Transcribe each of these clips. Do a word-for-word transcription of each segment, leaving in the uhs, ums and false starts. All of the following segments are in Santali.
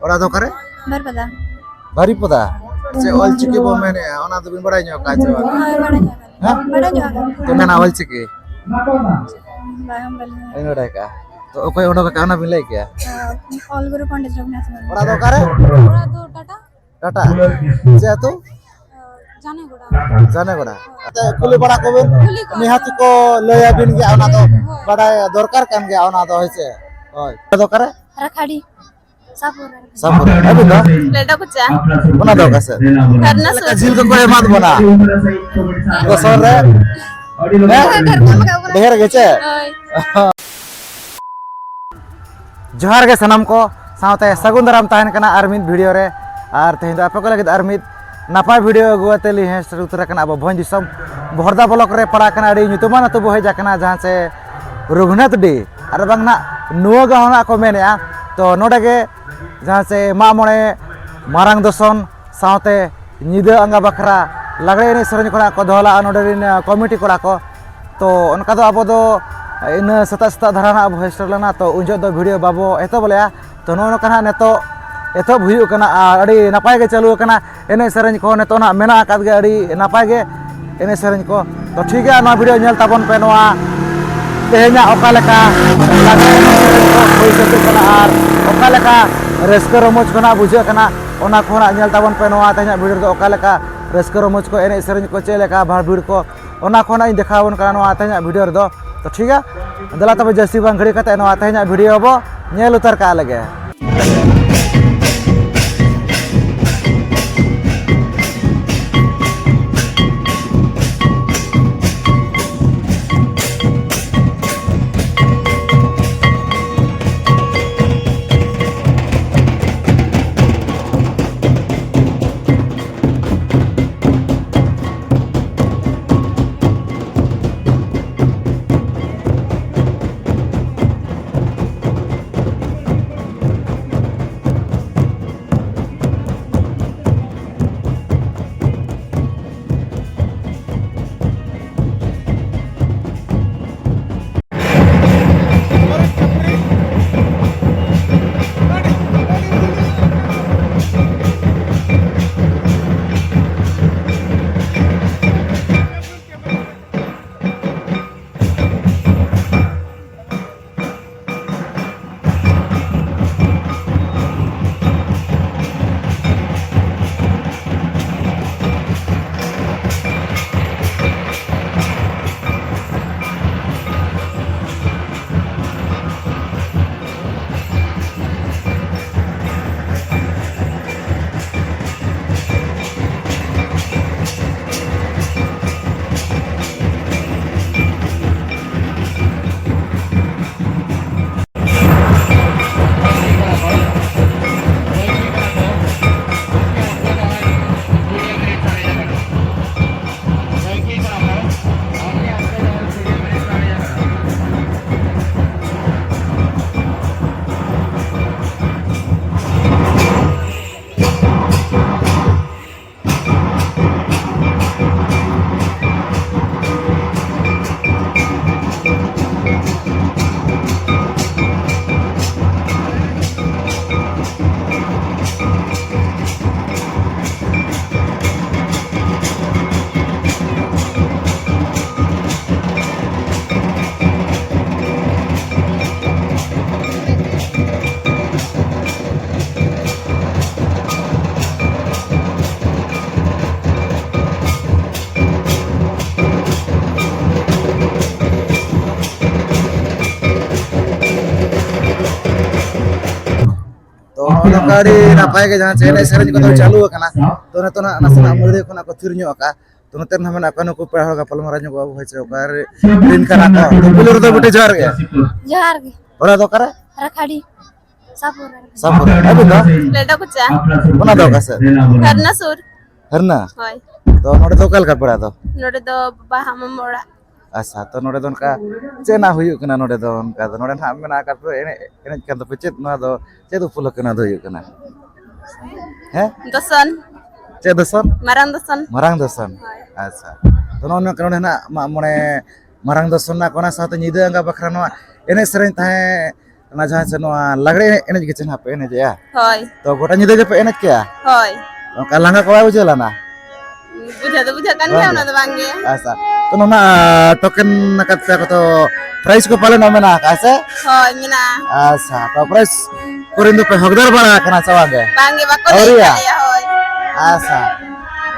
ᱚᱲᱟᱜ ᱫᱚ ᱚᱠᱟᱨᱮ? ᱵᱟᱨᱤᱯᱟᱫᱟ᱾ ᱵᱟᱨᱤᱯᱟᱫᱟ? ᱪᱮᱫ ᱚᱞ ᱪᱤᱠᱤ ᱵᱚ ᱢᱮᱱᱮᱜᱼᱟ, ᱚᱱᱟ ᱫᱚᱵᱤᱱ ᱵᱟᱲᱟᱭ ᱧᱚᱜ ᱠᱟᱜᱼᱟ ᱪᱮ ᱵᱟᱝ? ᱦᱳᱭ, ᱵᱟᱲᱟᱭ ᱧᱚᱜ ᱠᱟᱜᱼᱟ᱾ ᱦᱮᱸ? ᱵᱟᱲᱟᱭ ᱧᱚᱜ ᱠᱟᱜᱼᱟ᱾ ᱪᱮᱫ ᱢᱮᱱᱟ ᱚᱞ ᱪᱤᱠᱤ? ᱵᱟᱝ, ᱵᱟᱹᱞᱤᱧ ᱵᱟᱲᱟᱭᱟ᱾ ᱵᱟᱹᱞᱤᱧ ᱵᱟᱲᱟᱭ ᱠᱟᱜᱼᱟ᱾ ᱛᱚ ᱚᱠᱚᱭ ᱚᱰᱚᱠ ᱟᱠᱟᱫ ᱚᱱᱟ ᱵᱤᱱ ᱞᱟᱹᱭ ᱠᱮᱭᱟ? ᱚᱞ ᱜᱩᱨᱩ ᱯᱚᱱᱰᱤᱛ ᱨᱚᱜᱷᱩᱱᱟᱛᱷ ᱢᱩᱨᱢᱩ᱾ ᱚᱲᱟᱜ ᱫᱚ ᱚᱠᱟᱨᱮ? ᱚᱲᱟᱜ ᱫᱚ ᱴᱟᱴᱟ᱾ ᱴᱟᱴᱟ? ᱪᱮᱫ ᱟᱹᱛᱩ? ᱡᱟᱱᱮᱜᱚᱲᱟ᱾ ᱡᱟᱱᱮᱜᱚᱲᱟ᱾ ᱟᱪᱪᱷᱟ, ᱠᱩᱞᱤ ᱵᱟᱲᱟ ᱠᱚᱵᱤᱱ, ᱠᱩᱞᱤ ᱠᱚ᱾ ᱱᱤᱦᱟᱹᱛ ᱠᱚ ᱞᱟᱹᱭ ᱟᱵᱤᱱ ᱜᱮᱭᱟ, ᱚᱱᱟ ᱫᱚ ᱦᱳᱭ᱾ ᱵᱟᱰᱟᱭ ᱫᱚᱨᱠᱟᱨ ᱠᱟᱱ ᱜᱮᱭᱟ, ᱚᱱᱟ ᱫᱚ, ᱦᱳᱭ ᱥᱮ? ᱦᱳᱭ᱾ ᱚᱠᱟ ᱫᱚ ᱚᱠᱟᱨᱮ? ᱨᱟᱠᱷᱟᱰᱤ᱾ ᱥᱟᱯᱩᱨ᱾ ᱥᱟᱯᱩᱨ᱾ ᱟᱹᱵᱤᱱ ᱫᱚ? ᱞᱮᱰᱟ ᱠᱚᱪᱟ᱾ ᱚᱱᱟ ᱫᱚ ᱚᱠᱟ ᱥᱮᱫ? ᱡᱷᱟᱨᱱᱟ ᱥᱩᱨ᱾ ᱡᱷᱤᱞ ᱠᱚᱠᱚ ᱮᱢᱟᱫ ᱵᱚᱱᱟ᱾ ᱫᱚᱥᱚᱱ ᱨᱮ? ᱦᱮᱸ? ᱰᱷᱮᱨ ᱜᱮ ᱪᱮ? ᱦᱳᱭ᱾ ᱡᱚᱦᱟᱨ ᱜᱮ ᱥᱟᱱᱟᱢ ᱠᱚ, ᱥᱟᱶᱛᱮ ᱥᱟᱹᱜᱩᱱ ᱫᱟᱨᱟᱢ ᱛᱟᱦᱮᱱ ᱠᱟᱱᱟ ᱟᱨ ᱢᱤᱫ video ᱨᱮ᱾ ᱟᱨ ᱛᱮᱦᱮᱧ ᱫᱚ ᱟᱯᱮ ᱠᱚ ᱞᱟᱹᱜᱤᱫ ᱟᱨ ᱢᱤᱫ ᱱᱟᱯᱟᱭ video ᱟᱹᱜᱩ ᱠᱟᱛᱮ ᱞᱤᱧ ᱦᱮᱡ ᱥᱮᱴᱮᱨ ᱩᱛᱟᱹᱨ ᱟᱠᱟᱱᱟ ᱟᱵᱚ ᱵᱷᱚᱸᱡᱽ ᱫᱤᱥᱚᱢ ᱵᱚᱦᱚᱨᱫᱟ block ᱨᱮ ᱯᱟᱲᱟᱜ ᱠᱟᱱᱟ ᱟᱹᱰᱤ ᱧᱩᱛᱩᱢᱟᱱ ᱟᱹᱛᱩ ᱵᱚ ᱦᱮᱡ ᱟᱠᱟᱱᱟ, ᱡᱟᱦᱟᱸ ᱪᱮ ᱨᱚᱜᱷᱩᱱᱟᱛᱷ ᱰᱤ, ᱟᱨ ᱵᱟᱝ ᱱᱟᱜ ᱱᱚᱣᱟ ᱜᱟᱶ ᱱᱟᱜ ᱠᱚ ᱢᱮᱱᱮᱜᱼᱟ᱾ ᱛᱚ ᱱᱚᱰᱮ ᱜᱮ ᱡᱟᱦᱟᱸ ᱪᱮ ᱢᱟᱜ ᱢᱚᱬᱮ, ᱢᱟᱨᱟᱝ ᱫᱚᱥᱚᱱ, ᱥᱟᱶᱛᱮ ᱧᱤᱫᱟᱹ ᱟᱸᱜᱟ ᱵᱟᱠᱷᱨᱟ ᱞᱟᱜᱽᱲᱮ ᱮᱱᱮᱡ ᱥᱮᱨᱮᱧ ᱠᱚ ᱱᱟᱜ ᱠᱚ ᱫᱚᱦᱚ ᱞᱟᱜᱼᱟ ᱱᱚᱰᱮ ᱨᱮᱱ, ᱟᱸ, committee ᱠᱚᱲᱟ ᱠᱚ᱾ ᱛᱚ ᱚᱱᱠᱟ ᱫᱚ ᱟᱵᱚ ᱫᱚ ᱤᱱᱟᱹ ᱥᱮᱛᱟᱜ ᱥᱮᱛᱟᱜ ᱫᱷᱟᱨᱟ ᱱᱟᱜ ᱵᱚ ᱦᱮᱡ ᱥᱮᱴᱮᱨ ᱞᱮᱱᱟ, ᱛᱚ ᱩᱱ ᱡᱚᱦᱚᱜ ᱫᱚ video ᱵᱟᱵᱚ ᱮᱛᱚᱦᱚᱵ ᱞᱮᱜᱼᱟ᱾ ᱛᱚ ᱱᱚᱜᱼᱚ ᱱᱚᱝᱠᱟ ᱱᱟᱜ ᱱᱤᱛᱚᱜ ᱮᱛᱚᱦᱚᱵ ᱦᱩᱭᱩᱜ ᱠᱟᱱᱟ ᱟᱨ ᱟᱹᱰᱤ ᱱᱟᱯᱟᱭ ᱜᱮ ᱪᱟᱹᱞᱩ ᱟᱠᱟᱱᱟ᱾ ᱮᱱᱮᱡ ᱥᱮᱨᱮᱧ ᱠᱚ ᱱᱤᱛᱚᱜ ᱱᱟᱜ ᱢᱮᱱᱟᱜ ᱟᱠᱟᱫ ᱜᱮᱭᱟ ᱟᱹᱰᱤ ᱱᱟᱯᱟᱭ ᱜᱮ ᱮᱱᱮᱡ ᱥᱮᱨᱮᱧ ᱠᱚ᱾ ᱛᱚ ᱴᱷᱤᱠ ᱜᱮᱭᱟ, ᱱᱚᱣᱟ video ᱧᱮᱞ ᱛᱟᱵᱚᱱ ᱯᱮ, ᱱᱚᱣᱟ ᱛᱮᱦᱮᱧᱟᱜ ᱚᱠᱟ ᱞᱮᱠᱟ ᱞᱟᱜᱽᱲᱮ ᱮᱱᱮᱡ ᱥᱮᱨᱮᱧ ᱠᱚ ᱦᱩᱭ ᱥᱟᱹᱛᱚᱜ ᱠᱟᱱᱟ ᱟᱨ ᱚᱠᱟ ᱞᱮᱠᱟ ᱨᱟᱹᱥᱠᱟᱹ ᱨᱚᱢᱚᱡᱽ ᱠᱚ ᱱᱟᱜ ᱵᱩᱡᱷᱟᱹᱜ ᱠᱟᱱᱟ, ᱚᱱᱟ ᱠᱚ ᱱᱟᱜ ᱧᱮᱞ ᱛᱟᱵᱚᱱ ᱯᱮ ᱱᱚᱣᱟ ᱛᱮᱦᱮᱧᱟᱜ video ᱨᱮᱫᱚ ᱚᱠᱟ ᱞᱮᱠᱟ ᱨᱟᱹᱥᱠᱟᱹ ᱨᱚᱢᱚᱡᱽ ᱠᱚ, ᱮᱱᱮᱡ ᱥᱮᱨᱮᱧ ᱠᱚ, ᱪᱮᱫ ᱞᱮᱠᱟ ᱵᱷᱟᱲ ᱵᱷᱤᱲ ᱠᱚ, ᱚᱱᱟ ᱠᱚ ᱱᱟᱜ ᱤᱧ ᱫᱮᱠᱷᱟᱣ ᱟᱵᱚᱱ ᱠᱟᱱᱟ ᱱᱚᱣᱟ ᱛᱮᱦᱮᱧᱟᱜ video ᱨᱮᱫᱚ᱾ ᱛᱚ ᱴᱷᱤᱠ ᱜᱮᱭᱟ, ᱫᱮᱞᱟ ᱛᱚᱵᱮ ᱡᱟᱹᱥᱛᱤ ᱵᱟᱝ ᱜᱷᱟᱹᱲᱤ ᱠᱟᱛᱮ ᱱᱚᱣᱟ ᱛᱮᱦᱮᱧᱟᱜ video ᱵᱚ ᱧᱮᱞ ᱩᱛᱟᱹᱨ ᱠᱟᱜ ᱞᱮᱜᱮ᱾ ᱚᱱᱠᱟ ᱟᱹᱰᱤ ᱱᱟᱯᱟᱭ ᱜᱮ ᱡᱟᱦᱟᱸ ᱪᱮ ᱮᱱᱮᱡ ᱥᱮᱨᱮᱧ ᱠᱚᱫᱚ ᱪᱟᱹᱞᱩ ᱟᱠᱟᱱᱟ᱾ ᱛᱚ ᱱᱤᱛᱚᱜ ᱱᱟᱜ ᱱᱟᱥᱮᱱᱟᱜ ᱢᱟᱹᱫᱟᱹᱲᱤᱭᱟᱹ ᱠᱷᱚᱱᱟᱜ ᱠᱚ ᱛᱷᱤᱨ ᱧᱚᱜ ᱟᱠᱟᱫᱼᱟ᱾ ᱛᱚ ᱱᱚᱛᱮ ᱨᱮ ᱱᱟᱜ ᱢᱮᱱᱟᱜ ᱠᱚᱣᱟ ᱱᱩᱠᱩ ᱯᱮᱲᱟ ᱦᱚᱲ ᱜᱟᱯᱟᱞ ᱢᱟᱨᱟᱣ ᱧᱚᱜᱚᱜᱼᱟ ᱵᱚ, ᱦᱳᱭ ᱪᱮ ᱚᱠᱟ ᱨᱮ ᱨᱤᱱ ᱠᱟᱱᱟ ᱠᱚ? ᱛᱚ ᱯᱩᱭᱞᱩ ᱨᱮᱫᱚ ᱵᱤᱴᱤ ᱡᱚᱦᱟᱨ ᱜᱮ᱾ ᱡᱚᱦᱟᱨ ᱜᱮ᱾ ᱚᱲᱟᱜ ᱫᱚ ᱚᱠᱟᱨᱮ? ᱨᱟᱠᱷᱟᱲᱤ᱾ ᱥᱟᱯᱩᱨ᱾ ᱥᱟᱯᱩᱨ᱾ ᱟᱹᱵᱤᱱ ᱫᱚ? ᱞᱮᱰᱚ ᱠᱚᱪᱟ᱾ ᱚᱱᱟ ᱫᱚ ᱚᱠᱟ ᱥᱮᱫ? ᱦᱟᱨᱱᱟ ᱥᱩᱨ᱾ ᱦᱟᱨᱱᱟ? ᱦᱳᱭ᱾ ᱛᱚ ᱱᱚᱰᱮ ᱫᱚ ᱚᱠᱟ ᱞᱮᱠᱟ ᱯᱮᱲᱟ ᱫᱚ? ᱱᱚᱰᱮ ᱫᱚ ᱵᱟᱵᱟ ᱦᱟᱜ ᱢᱟᱢᱟ ᱚᱲᱟᱜ᱾ ᱟᱪᱪᱷᱟ, ᱛᱚ ᱱᱚᱰᱮ ᱫᱚ ᱚᱱᱠᱟ ᱪᱮᱫ ᱱᱟᱜ ᱦᱩᱭᱩᱜ ᱠᱟᱱᱟ? ᱱᱚᱰᱮ ᱫᱚ ᱚᱱᱠᱟ ᱫᱚ ᱱᱚᱰᱮ ᱱᱟᱦᱟᱜ ᱢᱮᱱᱟᱜ ᱟᱠᱟᱫ ᱯᱮ ᱮᱱᱮᱡ, ᱮᱱᱮᱡ ᱠᱟᱱ ᱫᱚᱯᱮ, ᱪᱮᱫ ᱱᱚᱣᱟ ᱫᱚ ᱪᱮᱫ ᱩᱯᱚᱞᱚᱠᱠᱷᱮ ᱱᱚᱣᱟ ᱫᱚ ᱦᱩᱭᱩᱜ ᱠᱟᱱᱟ? ᱦᱮᱸ? ᱫᱚᱥᱚᱱ᱾ ᱪᱮᱫ ᱫᱚᱥᱚᱱ? ᱢᱟᱨᱟᱝ ᱫᱚᱥᱚᱱ᱾ ᱢᱟᱨᱟᱝ ᱫᱚᱥᱚᱱ᱾ ᱦᱳᱭ᱾ ᱟᱪᱪᱷᱟ, ᱛᱚ ᱱᱚᱜᱼᱚ ᱱᱚᱝᱠᱟ ᱱᱚᱰᱮ ᱱᱟᱜ ᱢᱟᱜ ᱢᱚᱬᱮ, ᱢᱟᱨᱟᱝ ᱫᱚᱥᱚᱱ ᱨᱮᱱᱟᱜ ᱚᱱᱟ ᱥᱟᱶᱛᱮ ᱧᱤᱫᱟᱹ ᱟᱸᱜᱟ ᱵᱟᱠᱷᱨᱟ ᱱᱚᱣᱟ ᱮᱱᱮᱡ ᱥᱮᱨᱮᱧ ᱛᱟᱦᱮᱸ ᱚᱱᱟ ᱡᱟᱦᱟᱸ ᱪᱮ ᱱᱚᱣᱟ ᱞᱟᱜᱽᱲᱮ ᱮᱱᱮᱡ, ᱮᱱᱮᱡ ᱜᱮ ᱪᱮ ᱱᱟᱦᱟᱜ ᱯᱮ ᱮᱱᱮᱡᱮᱜᱼᱟ? ᱦᱳᱭ᱾ ᱛᱚ ᱜᱚᱴᱟ ᱧᱤᱫᱟᱹ ᱜᱮᱯᱮ ᱮᱱᱮᱡ ᱠᱮᱜᱼᱟ? ᱦᱳᱭ᱾ ᱚᱱᱠᱟ ᱞᱟᱸᱜᱟ ᱠᱚ ᱵᱟᱭ ᱵᱩᱡᱷᱟᱹᱣ ᱞᱮᱱᱟ? ᱵᱩᱡᱷᱟᱹᱣ ᱫᱚ ᱵᱩᱡᱷᱟᱹᱜ ᱠᱟᱱ ᱜᱮᱭᱟ, ᱵᱟᱝ ᱚᱱᱟ ᱜᱮ᱾ ᱫᱚ ᱵᱟᱝ ᱜᱮ᱾ ᱟᱪᱪᱷᱟ, ᱛᱚ ᱱᱚᱣᱟ ᱴᱳᱠᱮᱱ ᱟᱠᱟᱫ ᱯᱮᱭᱟ ᱠᱚ, ᱛᱚ ᱯᱨᱟᱭᱤᱡᱽ ᱠᱚ ᱯᱟᱞᱮᱱ ᱢᱮᱱᱟᱜ ᱟᱠᱟᱫᱼᱟ ᱥᱮ? ᱦᱳᱭ, ᱢᱮᱱᱟᱜᱼᱟ᱾ ᱟᱪᱪᱷᱟ, ᱛᱚ ᱯᱨᱟᱭᱤᱡᱽ ᱠᱚᱨᱮᱱ ᱫᱚᱯᱮ ᱦᱚᱠᱫᱟᱨ ᱵᱟᱲᱟ ᱟᱠᱟᱱᱟ ᱥᱮ ᱵᱟᱝ ᱜᱮ? ᱵᱟᱝ ᱜᱮ, ᱵᱟᱠᱚ ᱞᱟᱹᱭ ᱟᱹᱣᱨᱤᱭᱟ? ᱟᱠᱟᱫ ᱞᱮᱭᱟ, ᱦᱳᱭ᱾ ᱟᱪᱪᱷᱟ,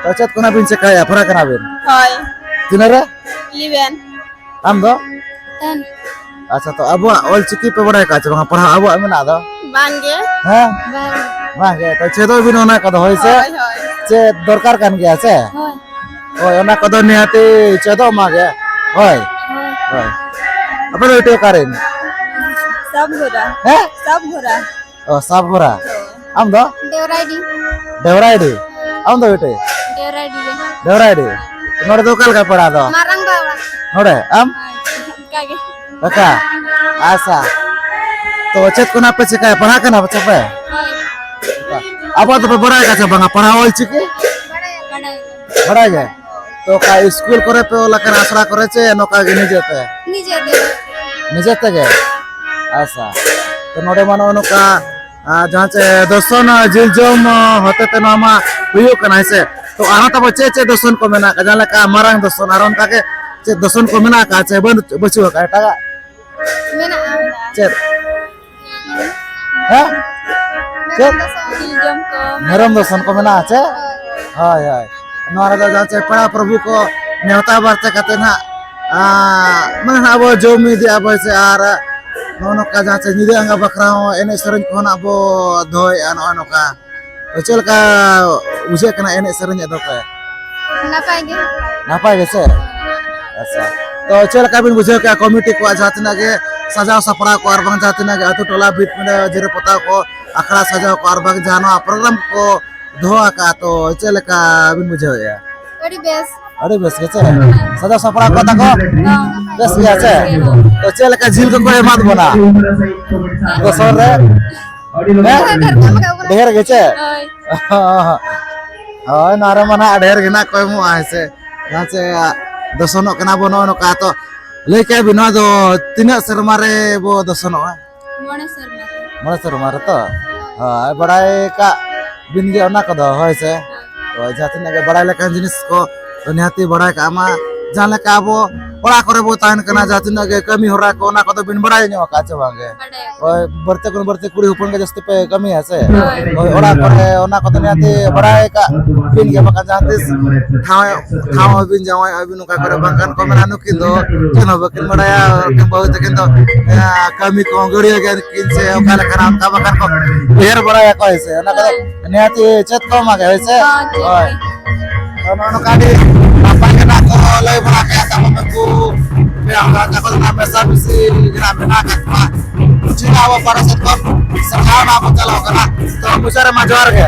ᱛᱚ ᱪᱮᱫ ᱠᱚ ᱱᱟᱜ ᱵᱤᱱ ᱪᱮᱠᱟᱭᱟ? ᱯᱟᱲᱦᱟᱜ ᱠᱟᱱᱟ ᱵᱤᱱ? ᱦᱳᱭ᱾ ᱛᱤᱱᱟᱹᱜ ᱨᱮ? ᱤᱞᱤᱵᱷᱮᱱ᱾ ᱟᱢ ᱫᱚ? ᱴᱮᱱ᱾ ᱟᱪᱪᱷᱟ, ᱛᱚ ᱟᱵᱚᱣᱟᱜ ᱚᱞ ᱪᱤᱠᱤ ᱯᱮ ᱵᱟᱲᱟᱭ ᱠᱟᱜ ᱪᱮ ᱵᱟᱝ? ᱯᱟᱲᱦᱟᱣ ᱟᱵᱚᱣᱟᱜ ᱢᱮᱱᱟᱜ ᱫᱚ? ᱵᱟᱝ ᱜᱮ᱾ ᱦᱮᱸ? ᱵᱟᱝ᱾ ᱵᱟᱝ ᱜᱮ᱾ ᱛᱚ ᱪᱮᱫᱚᱜ ᱵᱤᱱ ᱚᱱᱟ ᱠᱚᱫᱚ, ᱦᱳᱭ ᱥᱮ? ᱦᱳᱭ, ᱦᱳᱭ᱾ ᱪᱮᱫ ᱫᱚᱨᱠᱟᱨ ᱠᱟᱱ ᱜᱮᱭᱟ ᱥᱮ? ᱦᱳᱭ᱾ ᱦᱳᱭ, ᱚᱱᱟ ᱠᱚᱫᱚ ᱱᱤᱦᱟᱹᱛᱤ ᱪᱮᱫᱚᱜ ᱢᱟ ᱜᱮ᱾ ᱦᱳᱭ᱾ ᱦᱳᱭ᱾ ᱦᱳᱭ᱾ ᱟᱯᱮ ᱫᱚ ᱵᱤᱴᱤ ᱚᱠᱟᱨᱮᱱ? ᱥᱟᱵᱜᱷᱚᱨᱟ᱾ ᱦᱮᱸ? ᱥᱟᱵᱜᱷᱚᱨᱟ᱾ ᱚ, ᱥᱟᱵᱜᱷᱚᱨᱟ᱾ ᱟᱢ ᱫᱚ? ᱰᱮᱣᱨᱟᱭᱰᱤ᱾ ᱰᱮᱣᱨᱟᱭᱰᱤ᱾ ᱟᱢ ᱫᱚ ᱵᱤᱴᱤ? ᱰᱮᱣᱨᱟᱭᱰᱤ ᱨᱮ᱾ ᱰᱮᱣᱨᱟᱭᱰᱤ᱾ ᱱᱚᱰᱮ ᱫᱚ ᱚᱠᱟ ᱞᱮᱠᱟ ᱯᱮᱲᱟ ᱫᱚ? ᱢᱟᱨᱟᱝ ᱵᱟ ᱚᱲᱟᱜ᱾ ᱱᱚᱰᱮ? ᱟᱢ? ᱦᱳᱭ, ᱚᱱᱠᱟ ᱜᱮ᱾ ᱟᱪᱪᱷᱟ᱾ ᱟᱪᱪᱷᱟ᱾ ᱛᱚ ᱪᱮᱫ ᱠᱚ ᱱᱟᱜ ᱯᱮ ᱪᱮᱠᱟᱭᱟ? ᱯᱟᱲᱦᱟᱜ ᱠᱟᱱᱟ ᱯᱮ ᱪᱮ ᱯᱮ? ᱦᱳᱭ᱾ ᱟᱵᱚᱣᱟᱜ ᱫᱚᱯᱮ ᱵᱟᱲᱟᱭ ᱠᱟᱜ ᱪᱮ ᱵᱟᱝᱟ? ᱯᱟᱲᱦᱟᱣ ᱚᱞ ᱪᱤᱠᱤ? ᱵᱟᱲᱟᱭ᱾ ᱵᱟᱲᱟᱭ ᱜᱮ? ᱛᱚ ᱚᱠᱟ ᱤᱥᱠᱩᱞ ᱠᱚᱨᱮ ᱯᱮ ᱚᱞ ᱟᱠᱟᱱᱟ, ᱟᱥᱲᱟ ᱠᱚᱨᱮ, ᱪᱮ ᱱᱚᱝᱠᱟ ᱜᱮ ᱱᱤᱡᱮ ᱛᱮ? ᱱᱤᱡᱮ ᱛᱮ᱾ ᱱᱤᱡᱮ ᱛᱮᱜᱮ? ᱟᱪᱪᱷᱟ᱾ ᱛᱚ ᱱᱚᱰᱮ ᱢᱟ ᱱᱚᱜᱼᱚ ᱱᱚᱝᱠᱟ, ᱟᱨ ᱡᱟᱦᱟᱸ ᱪᱮ ᱫᱚᱥᱚᱱ, ᱟᱨ ᱡᱤᱞ ᱡᱚᱢ, ᱟᱨ ᱦᱚᱛᱮ ᱛᱮ ᱱᱚᱣᱟ ᱢᱟ ᱦᱩᱭᱩᱜ ᱠᱟᱱᱟ, ᱦᱮᱸ ᱥᱮ? ᱛᱚ ᱟᱨᱦᱚᱸ ᱛᱟᱵᱚ ᱪᱮᱫ ᱪᱮᱫ ᱫᱚᱥᱚᱱ ᱠᱚ ᱢᱮᱱᱟᱜ ᱟᱠᱟᱫ? ᱡᱟᱦᱟᱸ ᱞᱮᱠᱟ ᱢᱟᱨᱟᱝ ᱫᱚᱥᱚᱱ, ᱟᱨ ᱚᱱᱠᱟ ᱜᱮ ᱪᱮᱫ ᱫᱚᱥᱚᱱ ᱠᱚ ᱢᱮᱱᱟᱜ ᱟᱠᱟᱫ ᱪᱮ ᱵᱟᱹᱱᱩᱜ, ᱵᱟᱹᱪᱩᱜ ᱟᱠᱟᱫ ᱮᱴᱟᱜᱟᱜ? ᱢᱮᱱᱟᱜᱼᱟ᱾ ᱪᱮᱫ? ᱦᱮᱸ? ᱪᱮᱫ? ᱡᱤᱞ ᱡᱚᱢ ᱠᱚ᱾ ᱢᱮᱨᱚᱢ ᱫᱚᱥᱚᱱ ᱠᱚ ᱢᱮᱱᱟᱜᱼᱟ ᱪᱮ? ᱦᱳᱭ, ᱦᱳᱭ᱾ ᱱᱚᱣᱟ ᱨᱮᱫᱚ ᱡᱟᱦᱟᱸ ᱪᱮ ᱯᱮᱲᱟ ᱯᱨᱚᱵᱷᱩ ᱠᱚ ᱱᱮᱣᱛᱟ ᱵᱟᱨᱛᱮ ᱠᱟᱛᱮ ᱱᱟᱦᱟᱜ, ᱟᱸ, ᱢᱟᱱᱮ ᱱᱟᱦᱟᱜ ᱟᱵᱚ ᱡᱚᱢ ᱤᱫᱤᱭᱟ ᱵᱚ ᱥᱮ, ᱟᱨ ᱱᱚᱜᱼᱚ ᱱᱚᱝᱠᱟ ᱡᱟᱦᱟᱸ ᱪᱮ ᱧᱤᱫᱟᱹ ᱟᱸᱜᱟ ᱵᱟᱠᱷᱨᱟ ᱦᱚᱸ ᱮᱱᱮᱡ ᱥᱮᱨᱮᱧ ᱠᱚᱦᱚᱸ ᱱᱟᱜ ᱵᱚ ᱫᱚᱦᱚᱭᱮᱫᱼᱟ ᱱᱚᱜᱼᱚ ᱱᱚᱝᱠᱟ᱾ ᱛᱚ ᱪᱮᱫ ᱞᱮᱠᱟ ᱵᱩᱡᱷᱟᱹᱜ ᱠᱟᱱᱟ ᱮᱱᱮᱡ ᱥᱮᱨᱮᱧ ᱮᱫ ᱫᱚᱯᱮ? ᱱᱟᱯᱟᱭ ᱜᱮ᱾ ᱱᱟᱯᱟᱭ ᱜᱮ ᱥᱮ? ᱟᱪᱪᱷᱟ᱾ ᱛᱚ ᱪᱮᱫ ᱞᱮᱠᱟ ᱵᱤᱱ ᱵᱩᱡᱷᱟᱹᱣ ᱠᱮᱜᱼᱟ ᱠᱚᱢᱤᱴᱤ ᱠᱚᱣᱟᱜ ᱡᱟᱦᱟᱸ ᱛᱤᱱᱟᱹᱜ ᱜᱮ ᱥᱟᱡᱟᱣ ᱥᱟᱯᱲᱟᱣ ᱠᱚ ᱟᱨ ᱵᱟᱝ ᱡᱟᱦᱟᱸ ᱛᱤᱱᱟᱹᱜ ᱜᱮ ᱟᱹᱛᱩ ᱴᱚᱞᱟ ᱵᱷᱤᱛ ᱯᱤᱸᱰᱟᱹ ᱡᱮᱨᱮᱲ ᱯᱚᱛᱟᱣ ᱠᱚ, ᱟᱠᱷᱲᱟ ᱥᱟᱡᱟᱣ ᱠᱚ ᱟᱨ ᱵᱟᱝ ᱡᱟᱦᱟᱸ ᱱᱚᱣᱟ ᱯᱨᱳᱜᱨᱟᱢ ᱠᱚ ᱫᱚᱦᱚ ᱟᱠᱟᱫᱼᱟ, ᱛᱚ ᱪᱮᱫ ᱞᱮᱠᱟ ᱵᱤᱱ ᱵᱩᱡᱷᱟᱹᱣᱮᱫᱼᱟ? ᱟᱹᱰᱤ ᱵᱮᱥ᱾ ᱟᱹᱰᱤ ᱵᱮᱥ ᱜᱮ ᱥᱮ? ᱥᱟᱡᱟᱣ ᱥᱟᱯᱲᱟᱣ ᱠᱚ ᱛᱟᱠᱚ? ᱦᱚᱸ᱾ ᱵᱮᱥ ᱜᱮᱭᱟ ᱥᱮ? ᱦᱚᱸ᱾ ᱛᱚ ᱪᱮᱫ ᱞᱮᱠᱟ ᱡᱤᱞ ᱠᱚᱠᱚ ᱮᱢᱟᱫ ᱵᱚᱱᱟ ᱫᱚᱥᱚᱱ ᱨᱮ? ᱦᱮᱸ? ᱰᱷᱮᱨ ᱜᱮ ᱪᱮ? ᱦᱳᱭ᱾ ᱦᱳᱭ, ᱱᱚᱣᱟ ᱨᱮᱢᱟ ᱱᱟᱦᱟᱜ ᱰᱷᱮᱨ ᱜᱮ ᱱᱟᱦᱟᱜ ᱠᱚ ᱮᱢᱚᱜᱼᱟ, ᱦᱮᱸ ᱥᱮ? ᱡᱟᱦᱟᱸ ᱪᱮ ᱫᱚᱥᱚᱱᱚᱜ ᱠᱟᱱᱟ ᱵᱚ ᱱᱚᱜᱼᱚ ᱱᱚᱝᱠᱟ᱾ ᱛᱚ ᱞᱟᱹᱭ ᱠᱮᱜᱼᱟ ᱵᱤᱱ, ᱱᱚᱣᱟ ᱫᱚ ᱛᱤᱱᱟᱹᱜ ᱥᱮᱨᱢᱟ ᱨᱮ ᱵᱚ ᱫᱚᱥᱚᱱᱚᱜᱼᱟ? ᱢᱚᱬᱮ ᱥᱮᱨᱢᱟ ᱨᱮ᱾ ᱢᱚᱬᱮ ᱥᱮᱨᱢᱟ ᱨᱮ ᱛᱚ? ᱦᱳᱭ, ᱵᱟᱲᱟᱭ ᱠᱟᱜ ᱵᱤᱱ ᱜᱮ ᱚᱱᱟ ᱠᱚᱫᱚ, ᱦᱳᱭ ᱥᱮ? ᱦᱳᱭ᱾ ᱦᱳᱭ, ᱡᱟᱦᱟᱸ ᱛᱤᱱᱟᱹᱜ ᱜᱮ ᱵᱟᱲᱟᱭ ᱞᱮᱠᱟᱱ ᱡᱤᱱᱤᱥ ᱠᱚ ᱱᱤᱦᱟᱹᱛᱤ ᱵᱟᱲᱟᱭ ᱠᱟᱜ ᱢᱟ᱾ ᱡᱟᱦᱟᱸ ᱞᱮᱠᱟ ᱟᱵᱚ ᱚᱲᱟᱜ ᱠᱚᱨᱮ ᱵᱚ ᱛᱟᱦᱮᱱ ᱠᱟᱱᱟ, ᱡᱟᱦᱟᱸ ᱛᱤᱱᱟᱹᱜ ᱜᱮ ᱠᱟᱹᱢᱤ ᱦᱚᱨᱟ ᱠᱚ, ᱚᱱᱟ ᱠᱚᱫᱚ ᱵᱤᱱ ᱵᱟᱲᱟᱭ ᱧᱚᱜ ᱟᱠᱟᱫ ᱪᱮ ᱵᱟᱝ ᱜᱮ? ᱵᱟᱰᱟᱭ᱾ ᱦᱳᱭ, ᱵᱟᱹᱲᱛᱤ ᱠᱷᱚᱱ ᱵᱟᱹᱲᱛᱤ ᱠᱩᱲᱤ ᱦᱚᱯᱚᱱ ᱜᱮ ᱡᱟᱹᱥᱛᱤ ᱯᱮ ᱠᱟᱹᱢᱤᱭᱟ ᱥᱮ? ᱦᱳᱭ᱾ ᱦᱳᱭ, ᱚᱲᱟᱜ ᱠᱚᱨᱮ ᱚᱱᱟ ᱠᱚᱫᱚ ᱱᱤᱦᱟᱹᱛᱤ ᱵᱟᱲᱟᱭ ᱠᱟᱜ ᱵᱤᱱ ᱜᱮ, ᱵᱟᱠᱷᱟᱱ ᱡᱟᱦᱟᱸ ᱛᱤᱥ ᱴᱷᱟᱶ, ᱴᱷᱟᱶ ᱦᱚᱸ ᱵᱤᱱ ᱡᱟᱶᱟᱭᱚᱜᱼᱟ ᱵᱤᱱ, ᱱᱚᱝᱠᱟ ᱠᱚᱨᱮ ᱵᱟᱝᱠᱷᱟᱱ ᱠᱚ ᱢᱮᱱᱟ, "ᱱᱩᱠᱤᱱ ᱫᱚ ᱪᱮᱫ ᱦᱚᱸ ᱵᱟᱹᱠᱤᱱ ᱵᱟᱲᱟᱭᱟ, ᱩᱱᱠᱤᱱ ᱵᱟᱹᱦᱩ ᱛᱟᱹᱠᱤᱱ ᱫᱚ, ᱮ, ᱠᱟᱹᱢᱤ ᱠᱚᱦᱚᱸ ᱜᱟᱹᱲᱭᱟᱹ ᱜᱮᱭᱟ ᱠᱤᱱ ᱥᱮ ᱚᱠᱟ ᱞᱮᱠᱟᱱᱟ?" ᱚᱱᱠᱟ ᱵᱟᱝᱠᱷᱟᱱ ᱠᱚ ᱩᱭᱦᱟᱹᱨ ᱵᱟᱲᱟᱭᱟᱠᱚ, ᱦᱮᱸ ᱥᱮ? ᱚᱱᱟ ᱠᱚᱫᱚ ᱱᱤᱦᱟᱹᱛᱤ ᱪᱮᱫ ᱠᱚ ᱮᱢᱟ ᱜᱮ, ᱦᱳᱭ ᱥᱮ? ᱦᱳᱭ, ᱪᱮᱫ ᱦᱳᱭ᱾ ᱜᱮ᱾ ᱛᱚ ᱱᱚᱜᱼᱚ ᱱᱚᱝᱠᱟ ᱟᱹᱰᱤ ᱱᱟᱯᱟᱭ ᱜᱮ ᱱᱟᱜ ᱠᱚ ᱞᱟᱹᱭ ᱵᱟᱲᱟ ᱠᱮᱫᱟ, ᱛᱟᱵᱚᱱ ᱱᱩᱠᱩ ᱯᱮᱲᱟ ᱦᱚᱲ ᱛᱟᱠᱚ ᱫᱚ ᱱᱟᱜ ᱢᱮᱥᱟ ᱢᱤᱥᱤ ᱜᱮ ᱱᱟᱜ ᱢᱮᱱᱟᱜ ᱟᱠᱟᱫ ᱠᱚᱣᱟ᱾ ᱪᱮᱫᱟᱜ ᱟᱵᱚ ᱯᱟᱲᱟ ᱥᱮᱫ ᱠᱷᱚᱱ ᱥᱟᱨᱦᱟᱣ ᱱᱟᱜ ᱵᱚᱱ ᱪᱟᱞᱟᱣ ᱠᱟᱱᱟ᱾ ᱛᱚ ᱢᱩᱪᱟᱹᱫ ᱨᱮ ᱢᱟ ᱡᱚᱦᱟᱨ ᱜᱮ᱾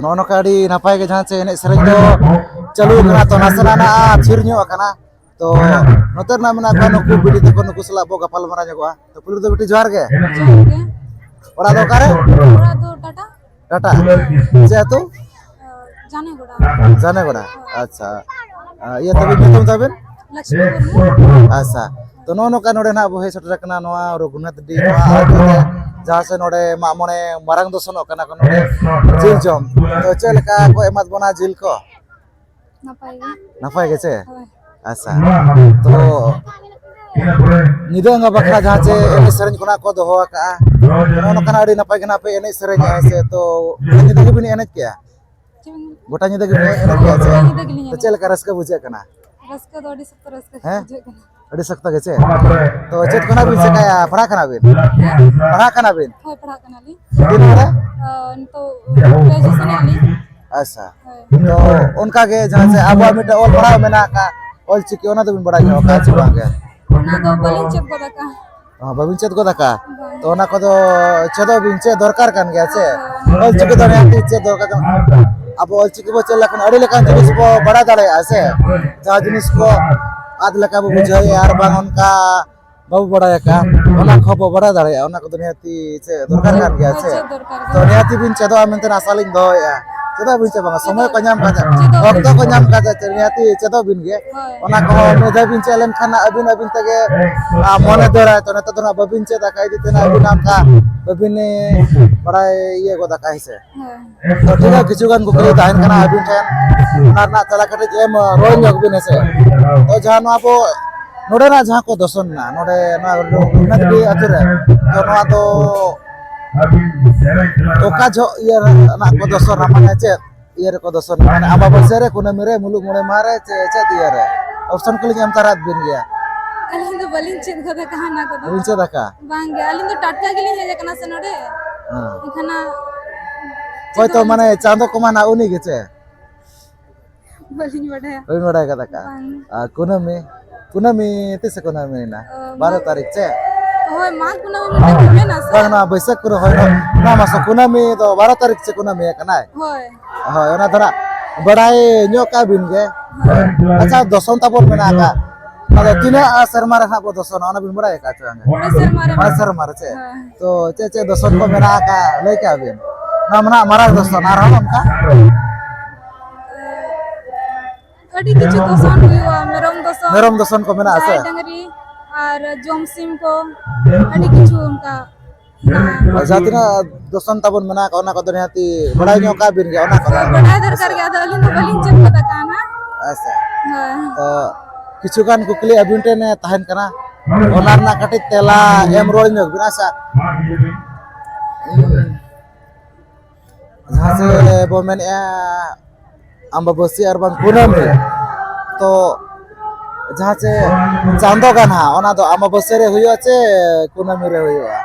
ᱱᱚᱜᱼᱚ ᱱᱚᱝᱠᱟ ᱟᱹᱰᱤ ᱱᱟᱯᱟᱭ ᱜᱮ ᱡᱟᱦᱟᱸ ᱪᱮ ᱮᱱᱮᱡ ᱥᱮᱨᱮᱧ ᱫᱚ ᱪᱟᱹᱞᱩ ᱠᱟᱱᱟ, ᱛᱚ ᱱᱟᱥᱮᱱᱟᱜ ᱱᱟᱜ ᱛᱷᱤᱨ ᱧᱚᱜ ᱟᱠᱟᱱᱟ᱾ ᱛᱚ ᱱᱚᱛᱮ ᱨᱮᱱᱟᱜ ᱢᱮᱱᱟᱜ ᱠᱚᱣᱟ ᱱᱩᱠᱩ ᱵᱤᱴᱤ ᱛᱟᱠᱚ, ᱱᱩᱠᱩ ᱥᱟᱞᱟᱜ ᱵᱚ ᱜᱟᱯᱟᱞ ᱢᱟᱨᱟᱣ ᱧᱚᱜᱚᱜᱼᱟ᱾ ᱛᱚ ᱯᱩᱭᱞᱩ ᱫᱚ ᱵᱤᱴᱤ ᱡᱚᱦᱟᱨ ᱜᱮ᱾ ᱡᱚᱦᱟᱨ ᱜᱮ᱾ ᱚᱲᱟᱜ ᱫᱚ ᱚᱠᱟᱨᱮ? ᱚᱲᱟᱜ ᱫᱚ ᱴᱟᱴᱟ᱾ ᱴᱟᱴᱟ᱾ ᱪᱮᱫ ᱟᱹᱛᱩ? ᱡᱟᱱᱮᱜᱚᱲᱟ᱾ ᱡᱟᱱᱮᱜᱚᱲᱟ᱾ ᱟᱪᱪᱷᱟ᱾ ᱟ, ᱤᱭᱟᱹ ᱛᱟᱵᱤᱱ ᱧᱩᱛᱩᱢ ᱛᱟᱵᱤᱱ? ᱞᱚᱠᱥᱢᱤ ᱢᱩᱨᱢᱩ᱾ ᱟᱪᱪᱷᱟ᱾ ᱛᱚ ᱱᱚᱜᱼᱚ ᱱᱚᱝᱠᱟ ᱱᱚᱰᱮ ᱱᱟᱜ ᱵᱚ ᱦᱮᱡ ᱥᱮᱴᱮᱨ ᱟᱠᱟᱱᱟ ᱱᱚᱣᱟ ᱨᱚᱜᱷᱩᱱᱟᱛᱷ ᱰᱤ ᱱᱚᱣᱟ ᱟᱹᱛᱩ ᱨᱮ, ᱡᱟᱦᱟᱸ ᱥᱮ ᱱᱚᱰᱮ ᱢᱟᱜ ᱢᱚᱬᱮ ᱢᱟᱨᱟᱝ ᱫᱚᱥᱚᱱᱚᱜ ᱠᱟᱱᱟ ᱠᱚ ᱱᱚᱰᱮ ᱡᱤᱞ ᱡᱚᱢ᱾ ᱛᱚ ᱪᱮᱫ ᱞᱮᱠᱟ ᱠᱚ ᱮᱢᱟᱫ ᱵᱚᱱᱟ ᱡᱤᱞ ᱠᱚ? ᱱᱟᱯᱟᱭ ᱜᱮ᱾ ᱱᱟᱯᱟᱭ ᱜᱮ ᱪᱮ? ᱦᱳᱭ᱾ ᱟᱪᱪᱷᱟ᱾ ᱛᱚ ᱧᱤᱫᱟᱹ ᱟᱸᱜᱟ ᱵᱟᱠᱷᱨᱟ ᱡᱟᱦᱟᱸ ᱪᱮ ᱮᱱᱮᱡ ᱥᱮᱨᱮᱧ ᱠᱷᱚᱱᱟᱜ ᱠᱚ ᱫᱚᱦᱚ ᱟᱠᱟᱜᱼᱟ, ᱱᱚᱜᱼᱚ ᱱᱚᱝᱠᱟᱱᱟᱜ ᱟᱹᱰᱤ ᱱᱟᱯᱟᱭ ᱜᱮ ᱱᱟᱜ ᱯᱮ ᱮᱱᱮᱡ ᱥᱮᱨᱮᱧᱮᱜᱼᱟ ᱦᱮᱸ ᱥᱮ? ᱛᱚ ᱜᱚᱴᱟ ᱧᱤᱫᱟᱹ ᱜᱮᱵᱤᱱ ᱮᱱᱮᱡ ᱠᱮᱜᱼᱟ? ᱪᱮᱫ ᱵᱤᱱ ᱢᱮᱱ ᱜᱚᱴᱟ ᱧᱤᱫᱟᱹ ᱜᱮᱵᱤᱱ ᱮᱱᱮᱡ ᱠᱮᱜᱼᱟ ᱪᱮ? ᱜᱚᱴᱟ ᱧᱤᱫᱟᱹ ᱜᱮᱞᱤᱧ ᱛᱚ ᱮᱱᱮᱡ ᱪᱮᱫ ᱞᱮᱠᱟ ᱠᱮᱜᱼᱟ᱾ ᱨᱟᱹᱥᱠᱟᱹ ᱵᱩᱡᱷᱟᱹᱜ ᱠᱟᱱᱟ? ᱨᱟᱹᱥᱠᱟᱹ ᱫᱚ ᱟᱹᱰᱤ ᱥᱚᱠᱛᱚ ᱨᱟᱹᱥᱠᱟᱹ ᱦᱮᱸ? ᱵᱩᱡᱷᱟᱹᱜ ᱠᱟᱱᱟ᱾ ᱟᱹᱰᱤ ᱥᱚᱠᱛᱚ ᱜᱮ ᱪᱮ? ᱛᱚ ᱪᱮᱫ ᱠᱷᱚᱱᱟᱜ ᱵᱤᱱ ᱪᱮᱠᱟᱭᱟ? ᱯᱟᱲᱦᱟᱜ ᱠᱟᱱᱟ ᱵᱤᱱ? ᱦᱮᱸ? ᱯᱟᱲᱦᱟᱜ ᱠᱟᱱᱟ ᱵᱤᱱ? ᱦᱳᱭ, ᱯᱟᱲᱦᱟᱜ ᱠᱟᱱᱟᱞᱤᱧ᱾ ᱛᱤᱱ ᱨᱮ? ᱟᱨ ᱱᱤᱛᱚᱜ ᱜᱨᱮᱡᱩᱭᱮᱥᱚᱱ ᱮᱫ ᱟᱹᱞᱤᱧ᱾ ᱟᱪᱪᱷᱟ᱾ ᱦᱳᱭ᱾ ᱛᱚ ᱚᱱᱠᱟ ᱜᱮ ᱡᱟᱦᱟᱸ ᱪᱮ ᱟᱵᱚᱣᱟᱜ ᱢᱤᱫᱴᱮᱱ ᱚᱞ ᱯᱟᱲᱦᱟᱣ ᱢᱮᱱᱟᱜ ᱟᱠᱟᱫ, ᱚᱞ ᱪᱤᱠᱤ, ᱚᱱᱟ ᱫᱚᱵᱤᱱ ᱵᱟᱲᱟᱭ ᱧᱚᱜ ᱟᱠᱟᱫ ᱪᱮ ᱵᱟᱝ ᱜᱮ? ᱚᱱᱟ ᱫᱚ ᱵᱟᱹᱞᱤᱧ ᱪᱮᱫ ᱜᱚᱫ ᱟᱠᱟᱫᱼᱟ᱾ ᱚ, ᱵᱟᱹᱵᱤᱱ ᱪᱮᱫ ᱜᱚᱫ ᱟᱠᱟᱫᱼᱟ? ᱵᱟᱝ᱾ ᱛᱚ ᱚᱱᱟ ᱠᱚᱫᱚ ᱪᱮᱫᱚᱜ ᱵᱤᱱ, ᱪᱮᱫ ᱫᱚᱨᱠᱟᱨ ᱠᱟᱱ ᱜᱮᱭᱟ ᱥᱮ? ᱦᱳᱭ᱾ ᱚᱞ ᱪᱤᱠᱤ ᱫᱚ ᱱᱤᱦᱟᱹᱛ ᱪᱮᱫ ᱫᱚᱨᱠᱟᱨ ᱠᱟᱱᱟ᱾ ᱟᱵᱚ ᱚᱞ ᱪᱤᱠᱤ ᱵᱚ ᱪᱮᱫ ᱞᱮᱠᱷᱟᱱ ᱟᱹᱰᱤ ᱞᱮᱠᱟᱱ ᱡᱤᱱᱤᱥ ᱵᱚ ᱵᱟᱲᱟᱭ ᱫᱟᱲᱮᱭᱟᱜᱼᱟ ᱥᱮ? ᱡᱟᱦᱟᱸ ᱡᱤᱱᱤᱥ ᱠᱚ ᱟᱫ ᱞᱮᱠᱟ ᱵᱚ ᱵᱩᱡᱷᱟᱹᱣᱮᱫᱼᱟ ᱟᱨ ᱵᱟᱝ ᱚᱱᱠᱟ ᱵᱟᱵᱚ ᱵᱟᱲᱟᱭ ᱟᱠᱟᱫᱼᱟ, ᱚᱱᱟ ᱠᱚᱦᱚᱸ ᱵᱚ ᱵᱟᱲᱟᱭ ᱫᱟᱲᱮᱭᱟᱜᱼᱟ᱾ ᱚᱱᱟ ᱠᱚᱫᱚ ᱱᱤᱦᱟᱹᱛᱤ ᱪᱮᱫ ᱫᱚᱨᱠᱟᱨ ᱠᱟᱱ ᱜᱮᱭᱟ ᱦᱳᱭ, ᱥᱮ? ᱪᱮᱫ ᱫᱚᱨᱠᱟᱨ ᱛᱚ ᱜᱮ᱾ ᱱᱤᱦᱟᱹᱛᱤ ᱵᱤᱱ ᱪᱮᱫᱚᱜᱼᱟ ᱢᱮᱱᱛᱮ ᱟᱥᱟ ᱞᱤᱧ ᱫᱚᱦᱚᱭᱮᱫᱼᱟ᱾ ᱪᱮᱫᱟᱜ ᱵᱤᱱ ᱪᱮᱫ ᱵᱟᱝᱟ? ᱥᱚᱢᱚᱭ ᱠᱚ ᱧᱟᱢ ᱠᱟᱛᱮ, ᱪᱮᱫᱚᱜ ᱚᱠᱛᱚ ᱠᱚ ᱧᱟᱢ ᱠᱟᱛᱮ, ᱪᱮᱫ ᱱᱤᱦᱟᱹᱛᱤ ᱪᱮᱫᱚᱜ ᱵᱤᱱ ᱜᱮ᱾ ᱦᱳᱭ᱾ ᱚᱱᱟ ᱠᱚᱦᱚᱸ ᱢᱤᱫ ᱫᱷᱟᱣ ᱵᱤᱱ ᱪᱮᱫ ᱞᱮᱱᱠᱷᱟᱱ ᱟᱹᱵᱤᱱ ᱟᱹᱵᱤᱱ ᱛᱮᱜᱮ, ᱟ, ᱢᱚᱱᱮ ᱫᱟᱹᱲᱟᱭ᱾ ᱛᱚ ᱱᱤᱛᱚᱜ ᱫᱚ ᱱᱟᱜ ᱵᱟᱹᱵᱤᱱ ᱪᱮᱫ ᱟᱠᱟᱫ, ᱤᱫᱤ ᱛᱮ ᱱᱟᱜ ᱟᱹᱵᱤᱱ ᱚᱱᱠᱟ ᱵᱟᱹᱵᱤᱱ, ᱮ, ᱵᱟᱲᱟᱭ ᱤᱭᱟᱹ ᱜᱚᱫ ᱟᱠᱟᱫ, ᱦᱮᱸ ᱥᱮ? ᱦᱳᱭ᱾ ᱛᱚ ᱴᱷᱤᱠ ᱜᱮᱭᱟ, ᱠᱤᱪᱷᱩ ᱜᱟᱱ ᱠᱩᱠᱞᱤ ᱛᱟᱦᱮᱱ ᱠᱟᱱᱟ ᱟᱹᱵᱤᱱ ᱴᱷᱮᱱ, ᱚᱱᱟ ᱨᱮᱱᱟᱜ ᱛᱮᱞᱟ ᱠᱟᱹᱴᱤᱡ ᱮᱢ ᱨᱩᱣᱟᱹᱲ ᱧᱚᱜ ᱵᱤᱱ, ᱦᱮᱸ ᱥᱮ? ᱛᱚ ᱡᱟᱦᱟᱸ ᱱᱚᱣᱟ ᱟᱵᱚ ᱱᱚᱰᱮᱱᱟᱜ ᱡᱟᱦᱟᱸ ᱠᱚ ᱫᱚᱥᱚᱱ ᱮᱱᱟ, ᱱᱚᱰᱮ ᱱᱚᱣᱟ ᱨᱚᱜᱷᱩᱱᱟᱛᱷ ᱰᱤ ᱟᱹᱛᱩ ᱨᱮ, ᱛᱚ ᱱᱚᱣᱟ ᱫᱚ ᱚᱠᱟ ᱡᱚᱦᱚᱜ ᱤᱭᱟᱹ ᱨᱮᱱᱟᱜ ᱠᱚ ᱫᱚᱥᱚᱱᱟ? ᱢᱟᱱᱮ ᱪᱮᱫ ᱤᱭᱟᱹ ᱨᱮᱠᱚ ᱫᱚᱥᱚᱱᱟ? ᱢᱟᱱᱮ ᱟᱢᱵᱟᱵᱟᱹᱥᱭᱟᱹ ᱨᱮ, ᱠᱩᱱᱟᱹᱢᱤ ᱨᱮ, ᱢᱩᱞᱩᱜ ᱢᱚᱬᱮ ᱢᱟᱦᱟ ᱨᱮ, ᱪᱮ ᱪᱮᱫ ᱤᱭᱟᱹ ᱨᱮ? ᱚᱯᱥᱚᱱ ᱠᱚᱞᱤᱧ ᱮᱢ ᱛᱟᱨᱟᱫ ᱵᱤᱱ ᱜᱮᱭᱟ᱾ ᱟᱹᱞᱤᱧ ᱫᱚ ᱵᱟᱹᱞᱤᱧ ᱪᱮᱫ ᱜᱚᱫ ᱟᱠᱟᱫᱼᱟ ᱚᱱᱟ ᱠᱚᱫᱚ᱾ ᱵᱟᱹᱵᱤᱱ ᱪᱮᱫ ᱟᱠᱟᱫᱼᱟ? ᱵᱟᱝ ᱜᱮ, ᱟᱹᱞᱤᱧ ᱫᱚ ᱴᱟᱴᱠᱟ ᱜᱮᱞᱤᱧ ᱦᱮᱡ ᱟᱠᱟᱱᱟ ᱥᱮ ᱱᱚᱰᱮ᱾ ᱦᱮᱸ᱾ ᱮᱱᱠᱷᱟᱱ ᱦᱳᱭ, ᱛᱚ ᱪᱮᱫ ᱢᱟᱱᱮ ᱪᱟᱸᱫᱚ ᱠᱚᱢᱟ ᱱᱟᱜ ᱩᱱᱤ ᱜᱮ ᱪᱮ? ᱵᱟᱹᱞᱤᱧ ᱵᱟᱰᱟᱭᱟ᱾ ᱵᱟᱹᱵᱤᱱ ᱵᱟᱰᱟᱭ ᱠᱟᱫᱟ ᱠᱟ? ᱵᱟᱝ᱾ ᱟᱨ ᱠᱩᱱᱟᱹᱢᱤ, ᱠᱩᱱᱟᱹᱢᱤ ᱛᱤᱥ ᱠᱩᱱᱟᱹᱢᱤ ᱮᱱᱟ? ᱚ, ᱵᱟᱨᱚ ᱢᱟᱜᱽ᱾ ᱛᱟᱹᱨᱤᱠᱷ ᱪᱮ? ᱦᱳᱭ, ᱢᱟᱜᱽ ᱠᱩᱱᱟᱹᱢᱤ ᱢᱤᱫᱴᱟᱝ ᱦᱩᱭᱱᱟ ᱥᱮ? ᱵᱟᱝ, ᱱᱚᱣᱟ ᱵᱟᱹᱭᱥᱟᱹᱠᱷ ᱠᱩᱱᱟᱹᱢᱤ, ᱦᱳᱭ, ᱱᱚᱣᱟ, ᱱᱚᱣᱟ ᱢᱟᱥ ᱠᱩᱱᱟᱹᱢᱤ ᱫᱚ ᱵᱟᱨᱚ ᱛᱟᱹᱨᱤᱠᱷ ᱪᱮ ᱠᱩᱱᱟᱹᱢᱤ ᱠᱟᱱᱟᱭ? ᱦᱳᱭ᱾ ᱦᱳᱭ, ᱚᱱᱟ ᱫᱚ ᱱᱟᱜ ᱵᱟᱲᱟᱭ ᱧᱚᱜ ᱠᱟᱜ ᱵᱤᱱ ᱜᱮ᱾ ᱦᱳᱭ᱾ ᱟᱪᱪᱷᱟ, ᱫᱚᱥᱚᱱ ᱛᱟᱵᱚᱱ ᱢᱮᱱᱟᱜ ᱟᱠᱟᱫ, ᱚᱱᱟ ᱫᱚ ᱛᱤᱱᱟᱹᱜ ᱥᱮᱨᱢᱟ ᱨᱮ ᱱᱟᱜ ᱵᱚ ᱫᱚᱥᱚᱱᱟ, ᱚᱱᱟ ᱵᱤᱱ ᱵᱟᱲᱟᱭ ᱟᱠᱟᱫ ᱪᱮ ᱵᱟᱝ? ᱢᱚᱬᱮ ᱥᱮᱨᱢᱟ ᱨᱮ᱾ ᱢᱚᱬᱮ ᱥᱮᱨᱢᱟ ᱨᱮ ᱪᱮ? ᱦᱳᱭ᱾ ᱛᱚ ᱪᱮᱫ ᱪᱮᱫ ᱫᱚᱥᱚᱱ ᱠᱚ ᱢᱮᱱᱟᱜ ᱟᱠᱟᱫ, ᱞᱟᱹᱭ ᱠᱟᱜ ᱵᱤᱱ? ᱱᱚᱣᱟ ᱢᱮᱱᱟᱜ ᱢᱟᱨᱟᱝ ᱫᱚᱥᱚᱱ, ᱟᱨᱦᱚᱸ ᱚᱱᱠᱟ? ᱟᱹᱰᱤ ᱠᱤᱪᱷᱩ ᱫᱚᱥᱚᱱ ᱦᱩᱭᱩᱜᱼᱟ, ᱢᱮᱨᱚᱢ ᱫᱚᱥᱚᱱ, ᱢᱮᱨᱚᱢ ᱫᱚᱥᱚᱱ ᱠᱚ ᱢᱮᱱᱟᱜᱼᱟ ᱥᱮ? ᱡᱟᱦᱟᱸᱭ ᱰᱟᱹᱝᱨᱤ ᱟᱨ ᱡᱚᱢ ᱥᱤᱢ ᱠᱚ, ᱟᱹᱰᱤ ᱠᱤᱪᱷᱩ ᱚᱱᱠᱟ ᱢᱮᱱᱟᱜᱼᱟ᱾ ᱟᱨ ᱡᱟᱦᱟᱸ ᱛᱤᱱᱟᱹᱜ ᱫᱚᱥᱚᱱ ᱛᱟᱵᱚᱱ ᱢᱮᱱᱟᱜ ᱟᱠᱟᱫ, ᱚᱱᱟ ᱠᱚᱫᱚ ᱱᱤᱦᱟᱹᱛᱤ ᱵᱟᱲᱟᱭ ᱧᱚᱜ ᱠᱟᱜ ᱵᱤᱱ ᱜᱮᱭᱟ, ᱚᱱᱟ ᱠᱚᱫᱚ? ᱦᱳᱭ, ᱵᱟᱲᱟᱭ ᱫᱚᱨᱠᱟᱨ ᱜᱮ, ᱟᱫᱚ ᱟᱹᱞᱤᱧ ᱫᱚ ᱵᱟᱹᱞᱤᱧ ᱪᱮᱫ ᱠᱟᱫᱟ ᱠᱟᱱᱟ᱾ ᱟᱪᱪᱷᱟ᱾ ᱦᱳᱭ᱾ ᱛᱚ ᱠᱤᱪᱷᱩ ᱜᱟᱱ ᱠᱩᱠᱞᱤ ᱟᱹᱵᱤᱱ ᱴᱷᱮᱱ ᱛᱟᱦᱮᱱ ᱠᱟᱱᱟ, ᱚᱱᱟ ᱨᱮᱱᱟᱜ ᱠᱟᱹᱴᱤᱡ ᱛᱮᱞᱟ ᱮᱢ ᱨᱩᱣᱟᱹᱲ ᱧᱚᱜ ᱵᱤᱱ, ᱟᱪᱪᱷᱟ? ᱡᱟᱦᱟᱸ ᱥᱮ ᱵᱚ ᱢᱮᱱᱮᱫᱼᱟ ᱟᱢᱵᱟᱵᱟᱹᱥᱭᱟᱹ ᱟᱨ ᱵᱟᱝ ᱠᱩᱱᱟᱹᱢᱤ, ᱛᱚ ᱡᱟᱦᱟᱸ ᱪᱮ ᱪᱟᱸᱫᱚ ᱜᱟᱱᱦᱟ, ᱚᱱᱟ ᱫᱚ ᱟᱢᱵᱟᱵᱟᱹᱥᱭᱟᱹ ᱨᱮ ᱦᱩᱭᱩᱜᱼᱟ ᱪᱮ ᱠᱩᱱᱟᱹᱢᱤ ᱨᱮ ᱦᱩᱭᱩᱜᱼᱟ?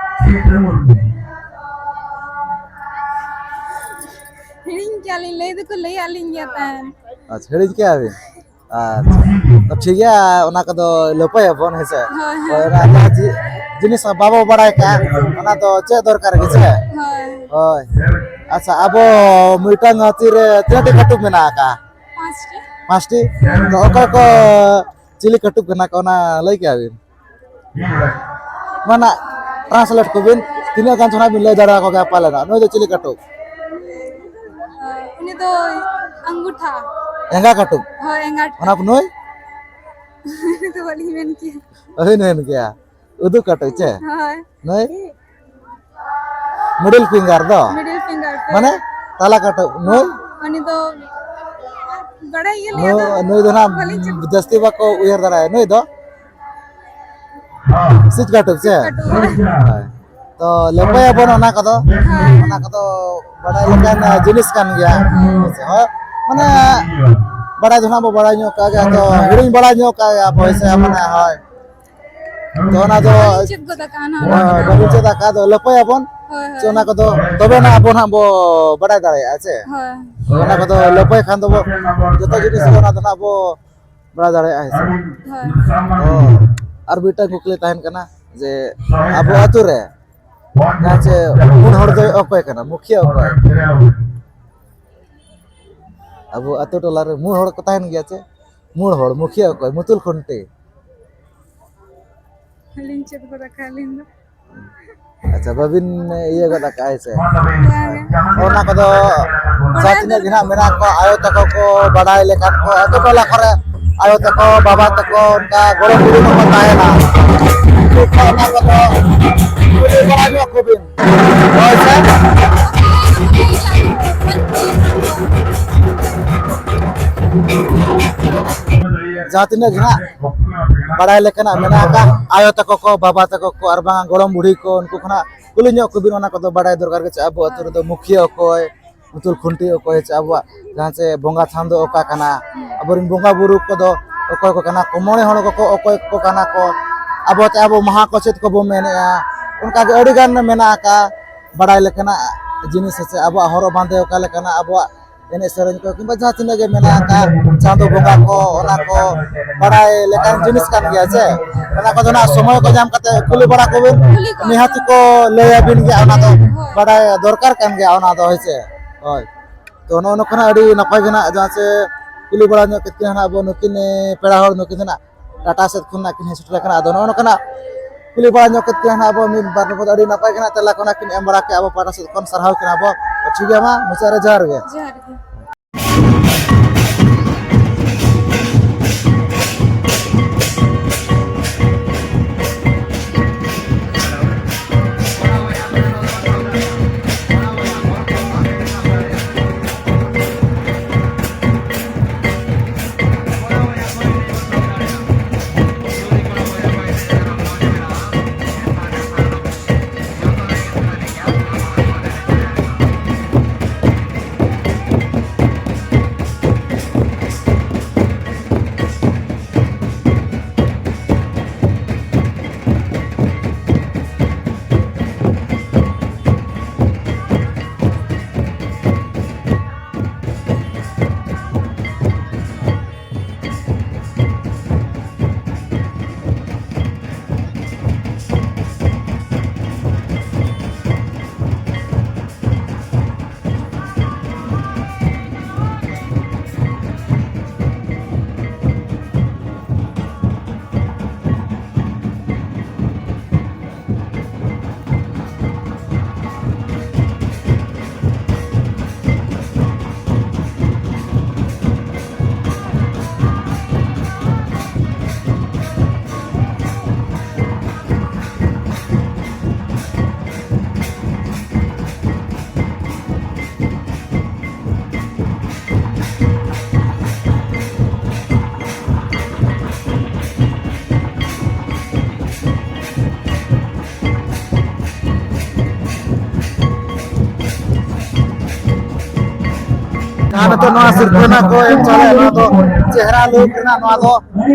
ᱦᱤᱲᱤᱧ ᱠᱮᱜᱼᱟ ᱞᱤᱧ, ᱞᱟᱹᱭ ᱫᱚᱠᱚ ᱞᱟᱹᱭᱟᱫ ᱞᱤᱧ ᱜᱮᱭᱟ ᱛᱟᱦᱮᱸᱱ᱾ ᱟᱪᱪᱷᱟ, ᱦᱤᱲᱤᱧ ᱠᱮᱜᱼᱟ ᱵᱤᱱ? ᱟᱪᱪᱷᱟ, ᱛᱚ ᱴᱷᱤᱠ ᱜᱮᱭᱟ, ᱚᱱᱟ ᱠᱚᱫᱚ ᱞᱟᱹᱯᱟᱹᱭᱟᱵᱚᱱ, ᱦᱮᱸ ᱥᱮ? ᱦᱳᱭ, ᱦᱳᱭ᱾ ᱦᱳᱭ, ᱚᱱᱟ ᱡᱟᱦᱟᱸ ᱡᱤ-, ᱡᱤᱱᱤᱥ ᱵᱟᱵᱚ ᱵᱟᱲᱟᱭ ᱠᱟᱜ, ᱚᱱᱟ ᱫᱚ ᱪᱮᱫ ᱫᱚᱨᱠᱟᱨ ᱜᱮ ᱥᱮ? ᱦᱳᱭ᱾ ᱦᱳᱭ᱾ ᱟᱪᱪᱷᱟ, ᱟᱵᱚ ᱢᱤᱫᱴᱟᱝ ᱛᱤ ᱨᱮ ᱛᱤᱱᱟᱹᱜ ᱴᱤ ᱠᱟᱹᱴᱩᱵ ᱢᱮᱱᱟᱜ ᱟᱠᱟᱜᱼᱟ? ᱯᱟᱸᱪᱴᱤ᱾ ᱯᱟᱸᱪᱴᱤ? ᱛᱚ ᱚᱠᱚᱭ ᱠᱚ ᱪᱤᱞᱤ ᱠᱟᱹᱴᱩᱵ ᱠᱟᱱᱟ ᱠᱚ, ᱚᱱᱟ ᱞᱟᱹᱭ ᱠᱮᱭᱟ ᱵᱤᱱ? ᱢᱟᱱᱮ translate ᱠᱚᱵᱤᱱ, ᱛᱤᱱᱟᱹᱜ ᱜᱟᱱ ᱪᱚ ᱱᱟᱜ ᱵᱤᱱ ᱞᱟᱹᱭ ᱫᱟᱲᱮ ᱟᱠᱚ ᱜᱮᱭᱟ ᱯᱟᱞᱮᱱ᱾ ᱱᱩᱭ ᱫᱚ ᱪᱤᱞᱤ ᱠᱟᱹᱴᱩᱵ? ᱩᱱᱤ ᱫᱚ ᱟᱝᱜᱩᱴᱷᱟ᱾ ᱮᱸᱜᱟ ᱠᱟᱹᱴᱩᱵ? ᱦᱳᱭ, ᱮᱸᱜᱟ᱾ ᱚᱱᱟ ᱱᱩᱭ? ᱩᱱᱤ ᱫᱚ ᱵᱟᱹᱞᱤᱧ ᱢᱮᱱ ᱠᱮᱭᱟ᱾ ᱵᱟᱹᱵᱤᱱ ᱢᱮᱱ ᱠᱮᱭᱟ? ᱩᱫᱩᱜ ᱠᱟᱹᱴᱩᱵ ᱪᱮ? ᱦᱳᱭ᱾ ᱱᱩᱭ? Middle finger ᱫᱚ? Middle finger ᱛᱮ᱾ ᱢᱟᱱᱮ? ᱛᱟᱞᱟ ᱠᱟᱹᱴᱩᱵ᱾ ᱱᱩᱭ? ᱩᱱᱤ ᱫᱚ ᱵᱟᱲᱟᱭ ᱜᱮᱭᱟᱞᱤᱧ, ᱱᱩᱭ, ᱟᱫᱚ ᱱᱩᱭ ᱫᱚ ᱱᱟᱜ ᱵᱟᱹᱞᱤᱧ ᱪᱮᱫ ᱡᱟᱹᱥᱛᱤ ᱵᱟᱠᱚ ᱩᱭᱦᱟᱹᱨ ᱫᱟᱲᱮᱭᱟᱜᱼᱟ᱾ ᱱᱩᱭ ᱫᱚ? ᱥᱤᱡ ᱠᱟᱹᱴᱩᱵ ᱪᱮ? ᱥᱤᱡ ᱠᱟᱹᱴᱩᱵ᱾ ᱦᱳᱭ᱾ ᱛᱚ ᱞᱟᱹᱯᱟᱹᱭᱟᱵᱚᱱ ᱚᱱᱟ ᱠᱚᱫᱚ᱾ ᱦᱳᱭ᱾ ᱚᱱᱟ ᱠᱚᱫᱚ ᱵᱟᱲᱟᱭ ᱞᱮᱠᱟᱱ ᱡᱤᱱᱤᱥ ᱠᱟᱱ ᱜᱮᱭᱟ᱾ ᱦᱳᱭ᱾ ᱢᱟᱱᱮ ᱵᱟᱲᱟᱭ ᱫᱚ ᱱᱟᱜ ᱵᱚ ᱵᱟᱲᱟᱭ ᱧᱚᱜ ᱠᱟᱜ ᱜᱮᱭᱟ, ᱛᱚ ᱦᱤᱲᱤᱧ ᱵᱟᱲᱟᱭ ᱧᱚᱜ ᱠᱟᱜ ᱜᱮᱭᱟ ᱵᱚ, ᱦᱳᱭ ᱥᱮ, ᱢᱟᱱᱮ, ᱦᱳᱭ᱾ ᱛᱚ ᱚᱱᱟ ᱫᱚ ᱵᱟᱹᱞᱤᱧ ᱪᱮᱫ ᱜᱚᱫ ᱟᱠᱟᱜᱼᱟ ᱱᱟᱜ ᱦᱳᱭ, ᱚᱱᱟ ᱠᱚᱫᱚ᱾ ᱵᱟᱹᱞᱤᱧ ᱪᱮᱫ ᱟᱠᱟᱫ, ᱟᱫᱚ ᱞᱟᱹᱯᱟᱹᱭᱟᱵᱚᱱ᱾ ᱦᱳᱭ, ᱦᱳᱭ᱾ ᱪᱮ ᱚᱱᱟ ᱠᱚᱫᱚ ᱛᱚᱵᱮ ᱱᱟᱜ ᱟᱵᱚ ᱱᱟᱜ ᱵᱚ ᱵᱟᱲᱟᱭ ᱫᱟᱲᱮᱭᱟᱜᱼᱟ ᱪᱮ? ᱦᱳᱭ᱾ ᱚᱱᱟ ᱠᱚᱫᱚ ᱞᱟᱹᱯᱟᱹᱭ ᱠᱷᱟᱱ ᱫᱚᱵᱚ ᱡᱚᱛᱚ ᱡᱤᱱᱤᱥ ᱜᱮ ᱚᱱᱟ ᱫᱚ ᱱᱟᱜ ᱵᱚ ᱵᱟᱲᱟᱭ ᱫᱟᱲᱮᱭᱟᱜᱼᱟ, ᱦᱮᱸ ᱥᱮ? ᱦᱳᱭ᱾ ᱚ, ᱟᱨ ᱢᱤᱫᱴᱟᱝ ᱠᱩᱠᱞᱤ ᱛᱟᱦᱮᱱ ᱠᱟᱱᱟ, ᱡᱮ ᱟᱵᱚ ᱟᱛᱳ ᱨᱮ ᱡᱟᱦᱟᱸ ᱪᱮ ᱢᱩᱬ ᱦᱚᱲ ᱫᱚ ᱚᱠᱚᱭ ᱠᱟᱱᱟ, ᱢᱩᱠᱷᱤᱭᱟᱹ ᱚᱠᱚᱭ? ᱟᱵᱚ ᱟᱛᱳ ᱴᱚᱞᱟ ᱨᱮ ᱢᱩᱬ ᱦᱚᱲ ᱠᱚ ᱛᱟᱦᱮᱱ ᱜᱮᱭᱟ ᱪᱮ, ᱢᱩᱬ ᱦᱚᱲ ᱢᱩᱠᱷᱤᱭᱟᱹ ᱚᱠᱚᱭ? ᱢᱩᱛᱩᱞ ᱠᱷᱩᱱᱴᱤ᱾ ᱟᱹᱞᱤᱧ ᱪᱮᱫ ᱜᱚᱫ ᱟᱠᱟᱫ ᱟᱹᱞᱤᱧ ᱫᱚ᱾ ᱟᱪᱪᱷᱟ, ᱵᱟᱵᱤᱱ ᱤᱭᱟᱹ ᱜᱚᱫ ᱟᱠᱟᱫᱼᱟ, ᱦᱮᱸ ᱥᱮ? ᱵᱟᱝᱟ᱾ ᱚᱱᱟ ᱠᱚᱫᱚ ᱡᱟᱦᱟᱸ ᱛᱤᱱᱟᱹᱜ ᱜᱮ ᱱᱟᱦᱟᱜ ᱢᱮᱱᱟᱜ ᱠᱚᱣᱟ, ᱟᱭᱳ ᱛᱟᱠᱚ ᱠᱚ ᱵᱟᱰᱟᱭ ᱞᱮᱠᱟᱱ ᱠᱚ, ᱟᱛᱳ ᱴᱚᱞᱟ ᱠᱚᱨᱮ ᱟᱭᱳ ᱛᱟᱠᱚ, ᱵᱟᱵᱟ ᱛᱟᱠᱚ, ᱚᱱᱠᱟ ᱜᱚᱲᱚᱢ ᱵᱩᱲᱦᱤ ᱠᱚᱠᱚ ᱛᱟᱦᱮᱱᱟ, ᱩᱱᱠᱩ ᱠᱚ ᱚᱱᱟ ᱠᱚᱫᱚ ᱠᱩᱞᱤ ᱵᱟᱲᱟ ᱧᱚᱜ ᱠᱚᱵᱤᱱ᱾ ᱦᱳᱭ ᱥᱮ? ᱡᱟᱦᱟᱸ ᱛᱤᱱᱟᱹᱜ ᱜᱮ ᱱᱟᱦᱟᱜ ᱵᱟᱲᱟᱭ ᱞᱮᱠᱟᱱᱟᱜ ᱢᱮᱱᱟᱜ ᱟᱠᱟᱫ, ᱟᱭᱳ ᱛᱟᱠᱚ ᱠᱚ, ᱵᱟᱵᱟ ᱛᱟᱠᱚ ᱠᱚ, ᱟᱨ ᱵᱟᱝ ᱜᱚᱲᱚᱢ ᱵᱩᱲᱦᱤ ᱠᱚ, ᱩᱱᱠᱩ ᱠᱷᱚᱱᱟᱜ ᱠᱩᱞᱤ ᱧᱚᱜ ᱠᱚᱵᱤᱱ, ᱚᱱᱟ ᱠᱚᱫᱚ ᱵᱟᱲᱟᱭ ᱫᱚᱨᱠᱟᱨ ᱜᱮ᱾ ᱪᱮ ᱟᱵᱚ ᱟᱹᱛᱩ ᱨᱮᱫᱚ ᱢᱩᱠᱷᱤᱭᱟᱹ ᱚᱠᱚᱭ, ᱢᱩᱛᱩᱞ ᱠᱷᱩᱱᱴᱤ ᱚᱠᱚᱭ, ᱪᱮ ᱟᱵᱚᱣᱟᱜ ᱡᱟᱦᱟᱸ ᱪᱮ ᱵᱚᱸᱜᱟ ᱛᱷᱟᱱ ᱫᱚ ᱚᱠᱟ ᱠᱟᱱᱟ, ᱟᱵᱚᱨᱮᱱ ᱵᱚᱸᱜᱟ ᱵᱩᱨᱩ ᱠᱚᱫᱚ ᱚᱠᱚᱭ ᱠᱚ ᱠᱟᱱᱟ ᱠᱚ, ᱢᱚᱬᱮ ᱦᱚᱲ ᱠᱚᱠᱚ ᱚᱠᱚᱭ ᱠᱚ ᱠᱟᱱᱟ ᱠᱚ, ᱟᱵᱚ ᱪᱮ ᱟᱵᱚ ᱢᱟᱦᱟ ᱠᱚ ᱪᱮᱫ ᱠᱚᱵᱚ ᱢᱮᱱᱮᱫᱼᱟ, ᱚᱱᱠᱟᱜᱮ ᱟᱹᱰᱤᱜᱟᱱ ᱢᱮᱱᱟᱜ ᱟᱠᱟᱫ ᱵᱟᱲᱟᱭ ᱞᱮᱠᱟᱱᱟᱜ ᱡᱤᱱᱤᱥ᱾ ᱥᱮ ᱟᱵᱚᱣᱟᱜ ᱦᱚᱨᱚᱜ ᱵᱟᱸᱫᱮ ᱚᱠᱟ ᱞᱮᱠᱟᱱᱟ, ᱟᱵᱚᱣᱟᱜ ᱮᱱᱮᱡ ᱥᱮᱨᱮᱧ ᱠᱚ ᱠᱤᱝᱵᱟ ᱡᱟᱦᱟᱸ ᱛᱤᱱᱟᱹᱜ ᱜᱮ ᱢᱮᱱᱟᱜ ᱟᱠᱟᱫ, ᱪᱟᱸᱫᱳ ᱵᱚᱸᱜᱟ ᱠᱚ, ᱚᱱᱟ ᱠᱚ ᱵᱟᱲᱟᱭ ᱞᱮᱠᱟᱱ ᱡᱤᱱᱤᱥ ᱠᱟᱱ ᱜᱮᱭᱟ ᱥᱮ᱾ ᱚᱱᱟ ᱠᱚᱫᱚ ᱱᱟᱜ ᱥᱚᱢᱚᱭ ᱠᱚ ᱧᱟᱢ ᱠᱟᱛᱮ ᱠᱩᱞᱤ ᱵᱟᱲᱟ ᱠᱚᱵᱤᱱ, ᱠᱩᱞᱤ ᱠᱚ᱾ ᱱᱤᱦᱟᱹᱛ ᱠᱚ ᱞᱟᱹᱭ ᱟᱹᱵᱤᱱ ᱜᱮᱭᱟ, ᱚᱱᱟ ᱫᱚ ᱦᱳᱭ᱾ ᱵᱟᱲᱟᱭ ᱫᱚᱨᱠᱟᱨ ᱠᱟᱱ ᱜᱮᱭᱟ ᱚᱱᱟ ᱫᱚ, ᱦᱳᱭ ᱥᱮ᱾ ᱦᱳᱭ᱾ ᱛᱚ, ᱱᱚᱜᱼᱚ ᱱᱚᱝᱠᱟᱱᱟᱜ ᱟᱹᱰᱤ ᱱᱟᱯᱟᱭ ᱜᱮ ᱱᱟᱜ, ᱡᱟᱦᱟᱸ ᱪᱮ ᱠᱩᱞᱤ ᱵᱟᱲᱟ ᱧᱚᱜ ᱠᱮᱫ ᱠᱤᱱᱟ ᱱᱟᱜ ᱟᱵᱚ ᱱᱩᱠᱤᱱ, ᱮ, ᱯᱮᱲᱟ ᱦᱚᱲ ᱱᱩᱠᱤᱱ ᱫᱚ ᱱᱟᱜ ᱴᱟᱴᱟ ᱥᱮᱫ ᱠᱷᱚᱱ ᱱᱟᱜ ᱠᱤᱱ ᱦᱮᱡ ᱥᱮᱴᱮᱨ ᱟᱠᱟᱱᱟ᱾ ᱟᱫᱚ ᱱᱚᱜᱼᱚ ᱱᱚᱝᱠᱟᱱᱟᱜ ᱠᱩᱞᱤ ᱵᱟᱲᱟ ᱧᱚᱜ ᱠᱮᱫ ᱠᱤᱱᱟ ᱱᱟᱜ ᱟᱵᱚ ᱢᱤᱫ ᱵᱟᱨ ᱨᱚᱠᱚᱢ ᱟᱹᱰᱤ ᱱᱟᱯᱟᱭ ᱜᱮ ᱱᱟᱜ ᱛᱮᱞᱟ ᱠᱚ ᱱᱟᱜ ᱠᱤᱱ ᱮᱢ ᱵᱟᱲᱟ ᱠᱮᱫᱼᱟ᱾ ᱟᱵᱚ ᱯᱟᱦᱴᱟ ᱥᱮᱫ ᱠᱷᱚᱱ ᱥᱟᱨᱦᱟᱣ ᱠᱤᱱᱟ ᱵᱚ᱾ ᱛᱚ, ᱴᱷᱤᱠ ᱜᱮᱭᱟ, ᱢᱟ ᱢᱩᱪᱟᱹᱫ ᱨᱮ ᱡᱚᱦᱟᱨ ᱜᱮ᱾ ᱡᱚᱦᱟᱨ ᱜᱮ᱾ ᱟᱨ ᱱᱤᱛᱚᱜ ᱱᱚᱣᱟ ᱥᱤᱨᱯᱟᱹ ᱱᱟᱜ ᱠᱚ ᱮᱢ ᱪᱟᱞᱟᱜᱼᱟ, ᱱᱚᱣᱟ ᱫᱚ ᱪᱮᱦᱨᱟ ᱞᱩᱠ ᱨᱮᱱᱟᱜ, ᱱᱚᱣᱟ ᱫᱚ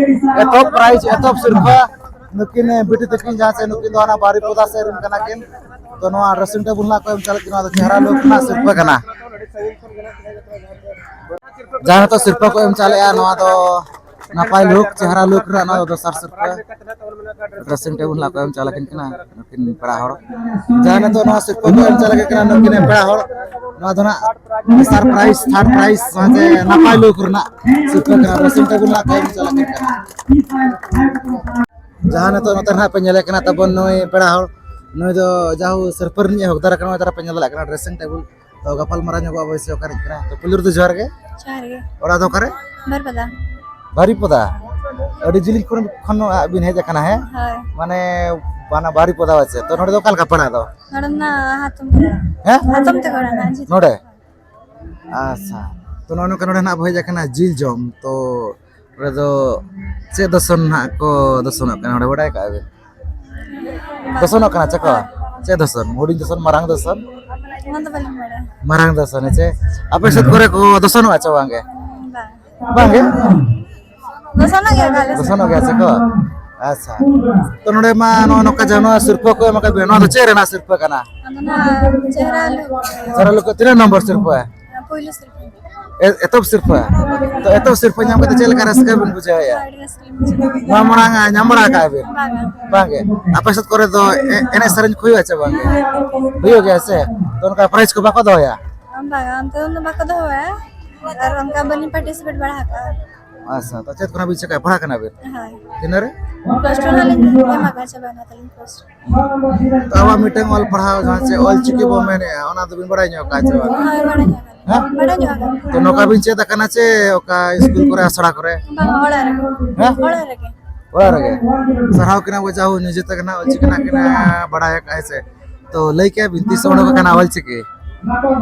ᱮᱛᱚᱦᱚᱵ ᱯᱨᱟᱭᱤᱡᱽ, ᱮᱛᱚᱦᱚᱵ ᱥᱤᱨᱯᱟᱹ᱾ ᱱᱩᱠᱤᱱ ᱵᱤᱴᱤ ᱛᱟᱹᱠᱤᱱ, ᱡᱟᱦᱟᱸ ᱪᱮ ᱱᱩᱠᱤᱱ ᱫᱚ ᱦᱟᱱᱟ ᱵᱟᱨᱤᱯᱚᱫᱟ ᱥᱮᱫ ᱨᱮᱱ ᱠᱟᱱᱟ ᱠᱤᱱ᱾ ᱛᱚ, ᱱᱚᱣᱟ ᱰᱨᱮᱥᱤᱝ ᱴᱮᱵᱩᱞ ᱱᱟᱜ ᱠᱚ ᱮᱢ ᱪᱟᱞᱟᱜ ᱠᱤᱱ, ᱱᱚᱣᱟ ᱫᱚ ᱪᱮᱦᱨᱟ ᱞᱩᱠ ᱨᱮᱱᱟᱜ ᱥᱤᱨᱯᱟᱹ ᱠᱟᱱᱟ᱾ ᱡᱟᱦᱟᱸ ᱱᱤᱛᱚᱜ ᱥᱤᱨᱯᱟᱹ ᱠᱚ ᱮᱢ ᱪᱟᱞᱟᱜᱼᱟ, ᱱᱚᱣᱟ ᱫᱚ ᱱᱟᱯᱟᱭ ᱞᱩᱠ, ᱪᱮᱦᱨᱟ ᱞᱩᱠ ᱨᱮᱱᱟᱜ ᱱᱚᱣᱟ ᱫᱚ ᱫᱚᱥᱟᱨ ᱥᱤᱨᱯᱟᱹ᱾ ᱰᱨᱮᱥᱤᱝ ᱴᱮᱵᱩᱞ ᱱᱟᱜ ᱠᱚ ᱮᱢ ᱪᱟᱞᱟᱜ ᱠᱤᱱ ᱠᱟᱱᱟ ᱱᱩᱠᱤᱱ ᱯᱮᱲᱟ ᱦᱚᱲ᱾ ᱡᱟᱦᱟᱸ ᱱᱤᱛᱚᱜ ᱱᱚᱣᱟ ᱥᱤᱨᱯᱟᱹ ᱠᱚ ᱮᱢ ᱪᱟᱞᱟᱜ ᱠᱤᱱ ᱠᱟᱱᱟ ᱱᱩᱠᱤᱱ ᱯᱮᱲᱟ ᱦᱚᱲ, ᱱᱚᱣᱟ ᱫᱚ ᱱᱟᱜ ᱫᱚᱥᱟᱨ ᱯᱨᱟᱭᱤᱡᱽ, ᱛᱷᱟᱨᱰ ᱯᱨᱟᱭᱤᱡᱽ, ᱥᱟᱶᱛᱮ ᱱᱟᱯᱟᱭ ᱞᱩᱠ ᱨᱮᱱᱟᱜ ᱥᱤᱨᱯᱟᱹ ᱠᱟᱱᱟ, ᱰᱨᱮᱥᱤᱝ ᱴᱮᱵᱩᱞ ᱱᱟᱜ ᱠᱚ ᱮᱢ ᱪᱟᱞᱟᱜ ᱠᱤᱱ ᱠᱟᱱᱟ᱾ ᱡᱟᱦᱟᱸ ᱱᱤᱛᱚᱜ ᱱᱚᱛᱮ ᱱᱟᱦᱟᱜ ᱯᱮ ᱧᱮᱞᱮ ᱠᱟᱱᱟ ᱛᱟᱵᱚᱱ ᱱᱩᱭ ᱯᱮᱲᱟ ᱦᱚᱲ, ᱱᱩᱭ ᱫᱚ ᱡᱟᱦᱳ ᱥᱤᱨᱯᱟᱹ ᱨᱤᱱᱤᱡ ᱦᱚᱠᱫᱟᱨ ᱠᱟᱱᱟ, ᱱᱚᱜᱼᱚᱭ ᱛᱟᱨᱟ ᱯᱮ ᱧᱮᱞ ᱫᱟᱲᱮᱭᱟᱜ ᱠᱟᱱᱟ ᱰᱨᱮᱥᱤᱝ ᱴᱮᱵᱩᱞ᱾ ᱛᱚ ᱜᱟᱯᱟᱞ ᱢᱟᱨᱟᱣ ᱧᱚᱜᱚᱜ ᱟᱵᱚ ᱥᱮ ᱚᱠᱟᱨᱮ ᱠᱟᱱᱟ᱾ ᱛᱚ ᱯᱩᱭᱞᱩ ᱨᱮᱫᱚ ᱡᱚᱦᱟᱨ ᱜᱮ᱾ ᱡᱚᱦᱟᱨ ᱜᱮ᱾ ᱚᱲᱟᱜ ᱫᱚ ᱚᱠᱟᱨᱮ? ᱵᱟᱨᱤᱯᱚᱫᱟ᱾ ᱵᱟᱨᱤᱯᱚᱫᱟ? ᱟᱹᱰᱤ ᱡᱤᱞᱤᱧ ᱠᱷᱚᱱ, ᱠᱷᱚᱱ ᱵᱤᱱ ᱦᱮᱡ ᱟᱠᱟᱱᱟ, ᱦᱮᱸ? ᱦᱳᱭ᱾ ᱢᱟᱱᱮ ᱵᱟᱱᱟ ᱵᱟᱨᱤᱯᱚᱫᱟ ᱟᱪᱪᱷᱟ᱾ ᱛᱚ ᱱᱚᱰᱮ ᱫᱚ ᱚᱠᱟ ᱞᱮᱠᱟ ᱯᱟᱲᱟᱜ ᱫᱚ? ᱱᱚᱰᱮ ᱫᱚ ᱦᱟᱛᱚᱢ ᱛᱮ᱾ ᱦᱮᱸ? ᱦᱟᱛᱚᱢ ᱛᱮ ᱯᱟᱲᱟᱜᱼᱟ, ᱡᱷᱤᱡ᱾ ᱱᱚᱰᱮ? ᱟᱪᱪᱷᱟ, ᱛᱚ ᱱᱚᱜᱼᱚ ᱱᱚᱝᱠᱟ ᱱᱚᱰᱮ ᱱᱟᱜ ᱵᱚ ᱦᱮᱡ ᱟᱠᱟᱱᱟ ᱡᱤᱞ ᱡᱚᱢ᱾ ᱛᱚ ᱱᱚᱰᱮ ᱫᱚ ᱪᱮᱫ ᱫᱚᱥᱚᱱ ᱱᱟᱜ ᱠᱚ ᱫᱚᱥᱚᱱᱚᱜ ᱠᱟᱱᱟ, ᱱᱚᱰᱮ ᱵᱟᱰᱟᱭ ᱠᱟᱜᱼᱟ ᱵᱤᱱ? ᱫᱚᱥᱚᱱᱚᱜ ᱠᱟᱱᱟ ᱪᱮ ᱠᱚ? ᱪᱮᱫ ᱫᱚᱥᱚᱱ? ᱦᱩᱰᱤᱧ ᱫᱚᱥᱚᱱ, ᱢᱟᱨᱟᱝ ᱫᱚᱥᱚᱱ? ᱚᱱᱟ ᱫᱚ ᱵᱟᱹᱞᱤᱧ ᱵᱟᱲᱟᱭᱟ᱾ ᱢᱟᱨᱟᱝ ᱫᱚᱥᱚᱱ ᱦᱮᱸ ᱪᱮ? ᱟᱯᱮ ᱥᱮᱫ ᱠᱚᱨᱮ ᱠᱚ ᱫᱚᱥᱚᱱᱚᱜᱼᱟ ᱪᱮ ᱵᱟᱝ ᱜᱮ? ᱵᱟᱝ᱾ ᱵᱟᱝ ᱜᱮ? ᱫᱚᱥᱚᱱᱚᱜ ᱜᱮᱭᱟ ᱠᱚ ᱟᱞᱮ ᱥᱮᱫ᱾ ᱫᱚᱥᱚᱱᱚᱜ ᱜᱮᱭᱟ ᱪᱮ ᱠᱚ? ᱟᱪᱪᱷᱟ᱾ ᱛᱚ ᱱᱚᱰᱮ ᱢᱟ ᱱᱚᱜᱼᱚ ᱱᱚᱝᱠᱟ ᱡᱟᱦᱟᱸ ᱱᱚᱣᱟ ᱥᱤᱨᱯᱟᱹ ᱠᱚ ᱮᱢ ᱟᱠᱟᱫ ᱵᱮᱱᱟ, ᱱᱚᱣᱟ ᱫᱚ ᱪᱮᱫ ᱨᱮᱱᱟᱜ ᱥᱤᱨᱯᱟᱹ ᱠᱟᱱᱟ? ᱟᱫᱚ ᱱᱟᱦᱟᱜ ᱪᱮᱦᱨᱟ ᱞᱩᱠ᱾ ᱪᱮᱦᱨᱟ ᱞᱩᱠ ᱛᱤᱱᱟᱹᱜ ᱱᱚᱢᱵᱚᱨ ᱥᱤᱨᱯᱟᱹ? ᱯᱩᱭᱞᱩ ᱥᱤᱨᱯᱟᱹ᱾ ᱮ-, ᱮᱛᱚᱦᱚᱵ ᱥᱤᱨᱯᱟᱹ? ᱛᱚ ᱮᱛᱚᱦᱚᱵ ᱥᱤᱨᱯᱟᱹ ᱧᱟᱢ ᱠᱟᱛᱮ ᱪᱮᱫ ᱞᱮᱠᱟ ᱨᱟᱹᱥᱠᱟᱹ ᱵᱤᱱ ᱵᱩᱡᱷᱟᱹᱣᱮᱫᱼᱟ? ᱟᱹᱰᱤ ᱨᱟᱹᱥᱠᱟᱹ ᱞᱤᱧ ᱵᱩᱡᱷᱟᱹᱣᱟ᱾ ᱱᱚᱣᱟ ᱢᱟᱲᱟᱝ ᱧᱟᱢ ᱵᱟᱲᱟ ᱟᱠᱟᱫ ᱵᱤᱱ? ᱵᱟᱝᱟ᱾ ᱵᱟᱝ ᱜᱮ? ᱟᱯᱮ ᱥᱮᱫ ᱠᱚᱨᱮ ᱫᱚ ᱮ-, ᱮᱱᱮᱡ ᱥᱮᱨᱮᱧ ᱠᱚ ᱦᱩᱭᱩᱜᱼᱟ ᱪᱮ ᱵᱟᱝ ᱜᱮ? ᱦᱩᱭᱩᱜ ᱜᱮᱭᱟ ᱥᱮ? ᱛᱚ ᱚᱱᱠᱟ ᱯᱨᱟᱭᱤᱡᱽ ᱠᱚ ᱵᱟᱠᱚ ᱫᱚᱦᱚᱭᱟ? ᱵᱟᱝᱟ, ᱚᱱᱛᱮ ᱫᱚ ᱵᱟᱠᱚ ᱫᱚᱦᱚᱭᱟ᱾ ᱟᱨ ᱚᱱᱠᱟ ᱵᱟᱹᱞᱤᱧ ᱯᱟᱨᱴᱤᱥᱤᱯᱮᱴ ᱵᱟᱲᱟ ᱟᱠᱟᱫᱼᱟ᱾ ᱟᱪᱪᱷᱟ, ᱛᱚ ᱪᱮᱫ ᱠᱷᱚᱱᱟᱜ ᱵᱤᱱ ᱪᱮᱠᱟᱭᱟ? ᱯᱟᱲᱦᱟᱜ ᱠᱟᱱᱟ ᱵᱤᱱ? ᱦᱳᱭ᱾ ᱛᱤᱱᱟᱹᱜ ᱨᱮ? ᱯᱞᱟᱥ ᱴᱩ ᱨᱮᱱᱟᱜ ᱞᱤᱧ ᱮᱢ ᱟᱠᱟᱫᱼᱟ, ᱪᱟᱵᱟᱭᱮᱱᱟ ᱛᱟᱹᱞᱤᱧ ᱯᱞᱟᱥ ᱴᱩ᱾ ᱛᱚ ᱟᱵᱚᱣᱟᱜ ᱢᱤᱫᱴᱟᱝ ᱚᱞ ᱯᱟᱲᱦᱟᱣ ᱡᱟᱦᱟᱸ ᱪᱮ ᱚᱞ ᱪᱤᱠᱤ ᱵᱚᱱ ᱢᱮᱱᱮᱫᱼᱟ, ᱚᱱᱟ ᱫᱚᱵᱤᱱ ᱵᱟᱲᱟᱭ ᱧᱚᱜ ᱟᱠᱟᱫᱼᱟ ᱪᱮ ᱵᱟᱝ? ᱦᱳᱭ, ᱵᱟᱲᱟᱭ ᱧᱚᱜ ᱟᱠᱟᱫ᱾ ᱦᱮᱸ? ᱵᱟᱲᱟᱭ ᱧᱚᱜ ᱟᱠᱟᱫ᱾ ᱛᱚ ᱱᱚᱝᱠᱟ ᱵᱤᱱ ᱪᱮᱫ ᱟᱠᱟᱱᱟ ᱪᱮ ᱚᱠᱟ ᱥᱠᱩᱞ ᱠᱚᱨᱮ, ᱟᱥᱲᱟ ᱠᱚᱨᱮ? ᱵᱟᱝ, ᱚᱲᱟᱜ ᱨᱮᱜᱮ᱾ ᱦᱮᱸ? ᱚᱲᱟᱜ ᱨᱮᱜᱮ᱾ ᱚᱲᱟᱜ ᱨᱮᱜᱮ? ᱥᱟᱨᱦᱟᱣ ᱠᱤᱱᱟ ᱵᱚ, ᱡᱟᱦᱳ ᱱᱤᱡᱮ ᱛᱮᱜᱮ ᱱᱟᱜ ᱚᱞ ᱪᱤᱠᱤ ᱱᱟᱜ ᱠᱤᱱ ᱵᱟᱲᱟᱭ ᱟᱠᱟᱫᱼᱟ ᱥᱮ᱾ ᱛᱚ ᱞᱟᱹᱭ ᱠᱮᱭᱟ ᱵᱤᱱ ᱛᱤᱥ ᱚᱰᱚᱠ ᱟᱠᱟᱱᱟ ᱚᱞ ᱪᱤᱠᱤ?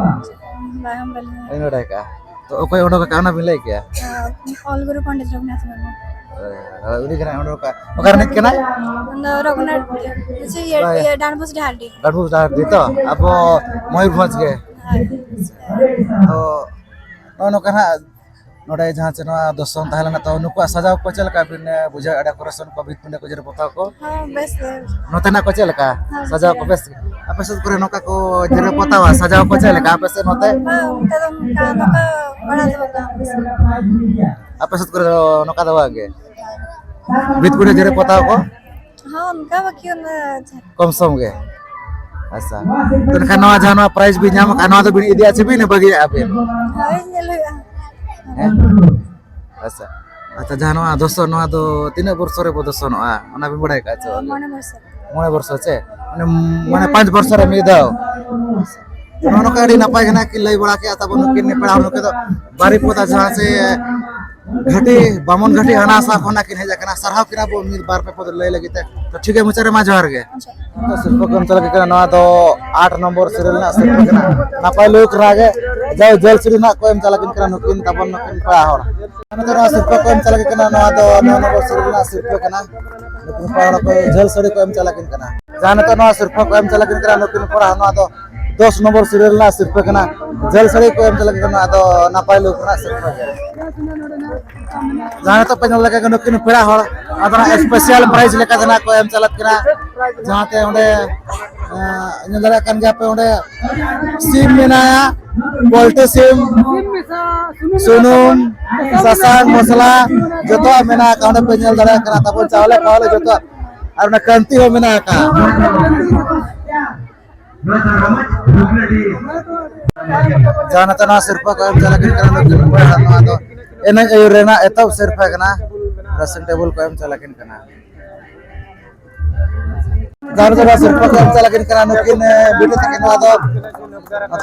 ᱵᱟᱝ, ᱵᱟᱹᱞᱤᱧ ᱵᱟᱲᱟᱭᱟ᱾ ᱵᱟᱹᱧ ᱵᱟᱲᱟᱭ ᱠᱟᱜᱼᱟ᱾ ᱛᱚ ᱚᱠᱚᱭ ᱚᱰᱚᱠ ᱟᱠᱟᱫ ᱚᱱᱟ ᱵᱤᱱ ᱞᱟᱹᱭ ᱠᱮᱭᱟ? ᱟᱸ, ᱚᱞ ᱜᱩᱨᱩ ᱯᱚᱱᱰᱤᱛ ᱨᱚᱜᱷᱩᱱᱟᱛᱷ ᱢᱩᱨᱢᱩ᱾ ᱦᱳᱭ, ᱦᱳᱭ, ᱩᱱᱤ ᱜᱮ ᱱᱟᱜ ᱚᱰᱚᱠ ᱟᱠᱟᱫ᱾ ᱚᱠᱟ ᱨᱤᱱᱤᱡ ᱠᱟᱱᱟᱭ? ᱚᱱᱟ ᱨᱚᱜᱷᱩᱱᱟᱛᱷ, ᱪᱮᱫ ᱤᱭᱟᱹ, ᱦᱳᱭ᱾ ᱤᱭᱟᱹ, ᱰᱟᱱᱵᱚᱥ ᱰᱟᱦᱟᱨᱰᱤ᱾ ᱰᱟᱱᱵᱚᱥ ᱰᱟᱦᱟᱨᱰᱤ ᱛᱚ? ᱟᱵᱚ ᱢᱚᱭᱩᱨᱵᱷᱚᱸᱡᱽ ᱜᱮ᱾ ᱦᱳᱭ᱾ ᱛᱚ ᱱᱚᱜᱼᱚ ᱱᱚᱝᱠᱟ ᱱᱟᱦᱟᱜ ᱱᱚᱰᱮ ᱡᱟᱦᱟᱸ ᱪᱮ ᱱᱚᱣᱟ ᱫᱚᱥᱚᱱ ᱛᱟᱦᱮᱸ ᱞᱮᱱᱟ, ᱛᱚ ᱱᱩᱠᱩᱣᱟᱜ ᱥᱟᱡᱟᱣ ᱠᱚ ᱪᱮᱫ ᱞᱮᱠᱟ ᱵᱤᱱ ᱵᱩᱡᱷᱟᱹᱣ ᱮᱫᱟ? ᱰᱮᱠᱳᱨᱮᱥᱚᱱ ᱠᱚ, ᱵᱷᱤᱛ ᱯᱤᱸᱰᱟᱹ ᱠᱚ, ᱡᱮᱨᱮᱲ ᱯᱚᱛᱟᱣ ᱠᱚ? ᱦᱚᱸ, ᱵᱮᱥ ᱜᱮ᱾ ᱱᱚᱛᱮᱱᱟᱜ ᱠᱚ ᱪᱮᱫ ᱞᱮᱠᱟ? ᱦᱚᱸ, ᱥᱟᱡᱟᱣ ᱠᱚ ᱵᱮᱥ ᱵᱮᱥ ᱜᱮ᱾ ᱟᱯᱮ ᱥᱮᱫ ᱠᱚᱨᱮ ᱱᱚᱝᱠᱟ ᱠᱚ ᱡᱮᱨᱮᱲ ᱯᱚᱛᱟᱣᱟ, ᱥᱟᱡᱟᱣ ᱠᱚ ᱪᱮᱫ ᱞᱮᱠᱟ ᱟᱯᱮ ᱥᱮᱫ ᱱᱚᱛᱮ? ᱵᱟᱝ, ᱚᱱᱠᱟ ᱫᱚ, ᱚᱱᱠᱟ, ᱱᱚᱝᱠᱟ ᱵᱟᱲᱟ ᱫᱚ ᱵᱟᱝ᱾ ᱟᱯᱮ ᱥᱮᱫ ᱠᱚᱨᱮ ᱫᱚ ᱱᱚᱝᱠᱟ ᱫᱚ ᱵᱟᱝ ᱜᱮ? ᱵᱷᱤᱛ ᱯᱤᱸᱰᱟᱹ ᱡᱮᱨᱮᱲ ᱯᱚᱛᱟᱣ ᱠᱚ? ᱦᱚᱸ, ᱚᱱᱠᱟ ᱵᱟᱹᱠᱤ ᱚᱱᱟ ᱡᱟᱦᱟᱸ ᱠᱚᱢ ᱥᱚᱢ ᱜᱮ? ᱟᱪᱪᱷᱟ᱾ ᱛᱚ ᱮᱱᱠᱷᱟᱱ ᱱᱚᱣᱟ ᱡᱟᱦᱟᱸ ᱱᱚᱣᱟ ᱯᱨᱟᱭᱤᱡᱽ ᱵᱤᱱ ᱧᱟᱢ ᱟᱠᱟᱫ, ᱱᱚᱣᱟ ᱫᱚ ᱵᱤᱱ ᱤᱫᱤᱭᱟ ᱪᱮ ᱵᱤᱱ ᱵᱟᱹᱜᱤᱭᱟᱜᱼᱟ ᱵᱤᱱ? ᱦᱳᱭ, ᱧᱮᱞ ᱦᱩᱭᱩᱜᱼᱟ᱾ ᱦᱮᱸ? ᱟᱪᱪᱷᱟ᱾ ᱟᱪᱪᱷᱟ, ᱡᱟᱦᱟᱸ ᱱᱚᱣᱟ ᱫᱚᱥᱚᱱ, ᱱᱚᱣᱟ ᱫᱚ ᱛᱤᱱᱟᱹᱜ ᱵᱚᱨᱥᱚ ᱨᱮᱵᱚ ᱫᱚᱥᱚᱱᱚᱜᱼᱟ, ᱚᱱᱟ ᱵᱤᱱ ᱵᱟᱲᱟᱭ ᱟᱠᱟᱫᱼᱟ ᱪᱮ ᱵᱟᱝ? ᱢᱚᱬᱮ ᱵᱚᱨᱥᱚ᱾ ᱢᱚᱬᱮ ᱵᱚᱨᱥᱚ ᱪᱮ? ᱢᱟᱱᱮ, ᱢᱟᱱᱮ ᱯᱟᱸᱪ ᱵᱚᱨᱥᱚ ᱨᱮ ᱢᱤᱫ ᱫᱷᱟᱣ᱾ ᱱᱚᱜᱼᱚ ᱱᱚᱝᱠᱟ ᱟᱹᱰᱤ ᱱᱟᱯᱟᱭ ᱜᱮ ᱱᱟᱜ ᱠᱤᱱ ᱞᱟᱹᱭ ᱵᱟᱲᱟ ᱠᱮᱫᱼᱟ ᱛᱟᱵᱚᱱ ᱱᱩᱠᱤᱱ ᱯᱮᱲᱟ ᱦᱚᱲ᱾ ᱱᱩᱠᱤᱱ ᱫᱚ ᱵᱟᱨᱤᱯᱚᱫᱟ ᱡᱟᱦᱟᱸ ᱥᱮ ᱜᱷᱟᱹᱴᱤ, ᱵᱟᱢᱚᱱ ᱜᱷᱟᱹᱴᱤ ᱦᱟᱱᱟ ᱥᱟ ᱠᱷᱚᱱᱟᱜ ᱠᱤᱱ ᱦᱮᱡ ᱟᱠᱟᱱᱟ᱾ ᱥᱟᱨᱦᱟᱣ ᱠᱤᱱᱟ ᱵᱚ ᱢᱤᱫ ᱵᱟᱨ ᱯᱮ ᱯᱚᱫ ᱞᱟᱹᱭ ᱞᱟᱹᱜᱤᱫ ᱛᱮ᱾ ᱛᱚ ᱴᱷᱤᱠ ᱜᱮᱭᱟ, ᱢᱩᱪᱟᱹᱫ ᱨᱮ ᱢᱟ ᱡᱚᱦᱟᱨ ᱜᱮ᱾ ᱟᱪᱪᱷᱟ᱾ ᱛᱚ ᱥᱤᱨᱯᱟᱹ ᱠᱚ ᱮᱢ ᱪᱟᱞᱟᱜ ᱠᱟᱱᱟ, ᱱᱚᱣᱟ ᱫᱚ ᱟᱴ ᱱᱚᱢᱵᱚᱨ ᱥᱤᱨᱤᱭᱟᱞ ᱨᱮᱱᱟᱜ ᱥᱤᱨᱯᱟᱹ ᱠᱟᱱᱟ᱾ ᱱᱟᱯᱟᱭ ᱞᱩᱠ ᱨᱮᱱᱟᱜ ᱜᱮ ᱡᱟᱣ ᱡᱟᱹᱞ ᱥᱟᱹᱲᱤ ᱱᱟᱜ ᱠᱚ ᱮᱢ ᱪᱟᱞᱟᱜ ᱠᱤᱱ ᱠᱟᱱᱟ ᱱᱩᱠᱤᱱ ᱛᱟᱵᱚᱱ ᱱᱩᱠᱤᱱ ᱯᱮᱲᱟ ᱦᱚᱲ᱾ ᱱᱚᱛᱮ ᱱᱚᱣᱟ ᱥᱤᱨᱯᱟᱹ ᱠᱚ ᱮᱢ ᱪᱟᱞᱟᱜ ᱠᱟᱱᱟ, ᱱᱚᱣᱟ ᱫᱚ ᱱᱚᱣᱟ ᱱᱚᱢᱵᱚᱨ ᱥᱤᱨᱤᱭᱟᱞ ᱨᱮᱱᱟᱜ ᱥᱤᱨᱯᱟᱹ ᱠᱟᱱᱟ᱾ ᱱᱩᱠᱤᱱ ᱯᱮᱲᱟ ᱦᱚᱲ ᱠᱚ ᱡᱟᱹᱞ ᱥᱟᱹᱲᱤ ᱠᱚ ᱮᱢ ᱪᱟᱞᱟᱜ ᱠᱤᱱ ᱠᱟᱱᱟ᱾ ᱡᱟᱦᱟᱸ ᱱᱤᱛᱚᱜ ᱱᱚᱣᱟ ᱥᱤᱨᱯᱟᱹ ᱠᱚ ᱮᱢ ᱪᱟᱞᱟᱜ ᱠᱤᱱ ᱠᱟᱱᱟ ᱱᱩᱠᱤᱱ ᱯᱮᱲᱟ ᱦᱚᱲ, ᱱᱚᱣᱟ ᱫᱚ ᱫᱚᱥ ᱱᱚᱢᱵᱚᱨ ᱥᱤᱨᱤᱭᱟᱞ ᱨᱮᱱᱟᱜ ᱥᱤᱨᱯᱟᱹ ᱠᱟᱱᱟ᱾ ᱡᱟᱹᱞ ᱥᱟᱹᱲᱤ ᱠᱚ ᱮᱢ ᱪᱟᱞᱟᱜ ᱠᱟᱱᱟ, ᱟᱫᱚ ᱱᱟᱯᱟᱭ ᱞᱩᱠ ᱨᱮᱱᱟᱜ ᱥᱤᱨᱯᱟᱹ ᱜᱮ᱾ ᱡᱟᱦᱟᱸ ᱱᱤᱛᱚᱜ ᱯᱮ ᱧᱮᱞ ᱞᱮᱠᱟ ᱜᱮ ᱱᱩᱠᱤᱱ ᱯᱮᱲᱟ ᱦᱚᱲ, ᱟᱫᱚ ᱱᱟᱜ ᱥᱯᱮᱥᱟᱞ ᱯᱨᱟᱭᱤᱡᱽ ᱞᱮᱠᱟᱛᱮ ᱱᱟᱜ ᱠᱚ ᱮᱢ ᱪᱟᱞᱟᱜ ᱠᱟᱱᱟ᱾ ᱡᱟᱦᱟᱸᱛᱮ ᱚᱸᱰᱮ, ᱮᱸ, ᱧᱮᱞ ᱫᱟᱲᱮᱭᱟᱜ ᱠᱟᱱ ᱜᱮᱭᱟ ᱯᱮ, ᱚᱸᱰᱮ ᱥᱤᱢ ᱢᱮᱱᱟᱭᱟ, ᱯᱳᱞᱴᱨᱤ ᱥᱤᱢ, ᱥᱩᱱᱩᱢ, ᱥᱟᱥᱟᱝ, ᱢᱚᱥᱞᱟ ᱡᱚᱛᱚᱣᱟᱜ ᱢᱮᱱᱟᱜ ᱟᱠᱟᱫ᱾ ᱚᱸᱰᱮ ᱯᱮ ᱧᱮᱞ ᱫᱟᱲᱮᱭᱟᱜ ᱠᱟᱱᱟ ᱛᱟᱵᱚᱱ ᱪᱟᱣᱞᱮ ᱯᱟᱣᱞᱮ ᱡᱚᱛᱚᱣᱟᱜ, ᱟᱨ ᱚᱱᱟ ᱠᱟᱱᱛᱤ ᱦᱚᱸ ᱢᱮᱱᱟᱜ ᱟᱠᱟᱫ᱾ ᱡᱟᱦᱟᱸ ᱱᱚᱛᱮ ᱱᱚᱣᱟ ᱥᱤᱨᱯᱟᱹ ᱠᱚ ᱮᱢ ᱪᱟᱞᱟᱜ ᱠᱟᱱᱟ, ᱱᱚᱣᱟ ᱫᱚ ᱮᱱᱮᱡ ᱟᱹᱭᱩᱨ ᱨᱮᱱᱟᱜ ᱮᱛᱚᱦᱚᱵ ᱥᱤᱨᱯᱟᱹ ᱠᱟᱱᱟ᱾ ᱰᱨᱮᱥᱤᱝ ᱴᱮᱵᱩᱞ ᱠᱚ ᱮᱢ ᱪᱟᱞᱟᱜ ᱠᱟᱱᱟ᱾ ᱡᱟᱦᱟᱸ ᱱᱚᱛᱮ ᱱᱚᱣᱟ ᱥᱤᱨᱯᱟᱹ ᱠᱚ ᱮᱢ ᱪᱟᱞᱟᱜ ᱠᱟᱱᱟ, ᱱᱩᱠᱤᱱ, ᱮ, ᱵᱤᱴᱤ ᱛᱟᱹᱠᱤᱱ, ᱱᱚᱣᱟ ᱫᱚ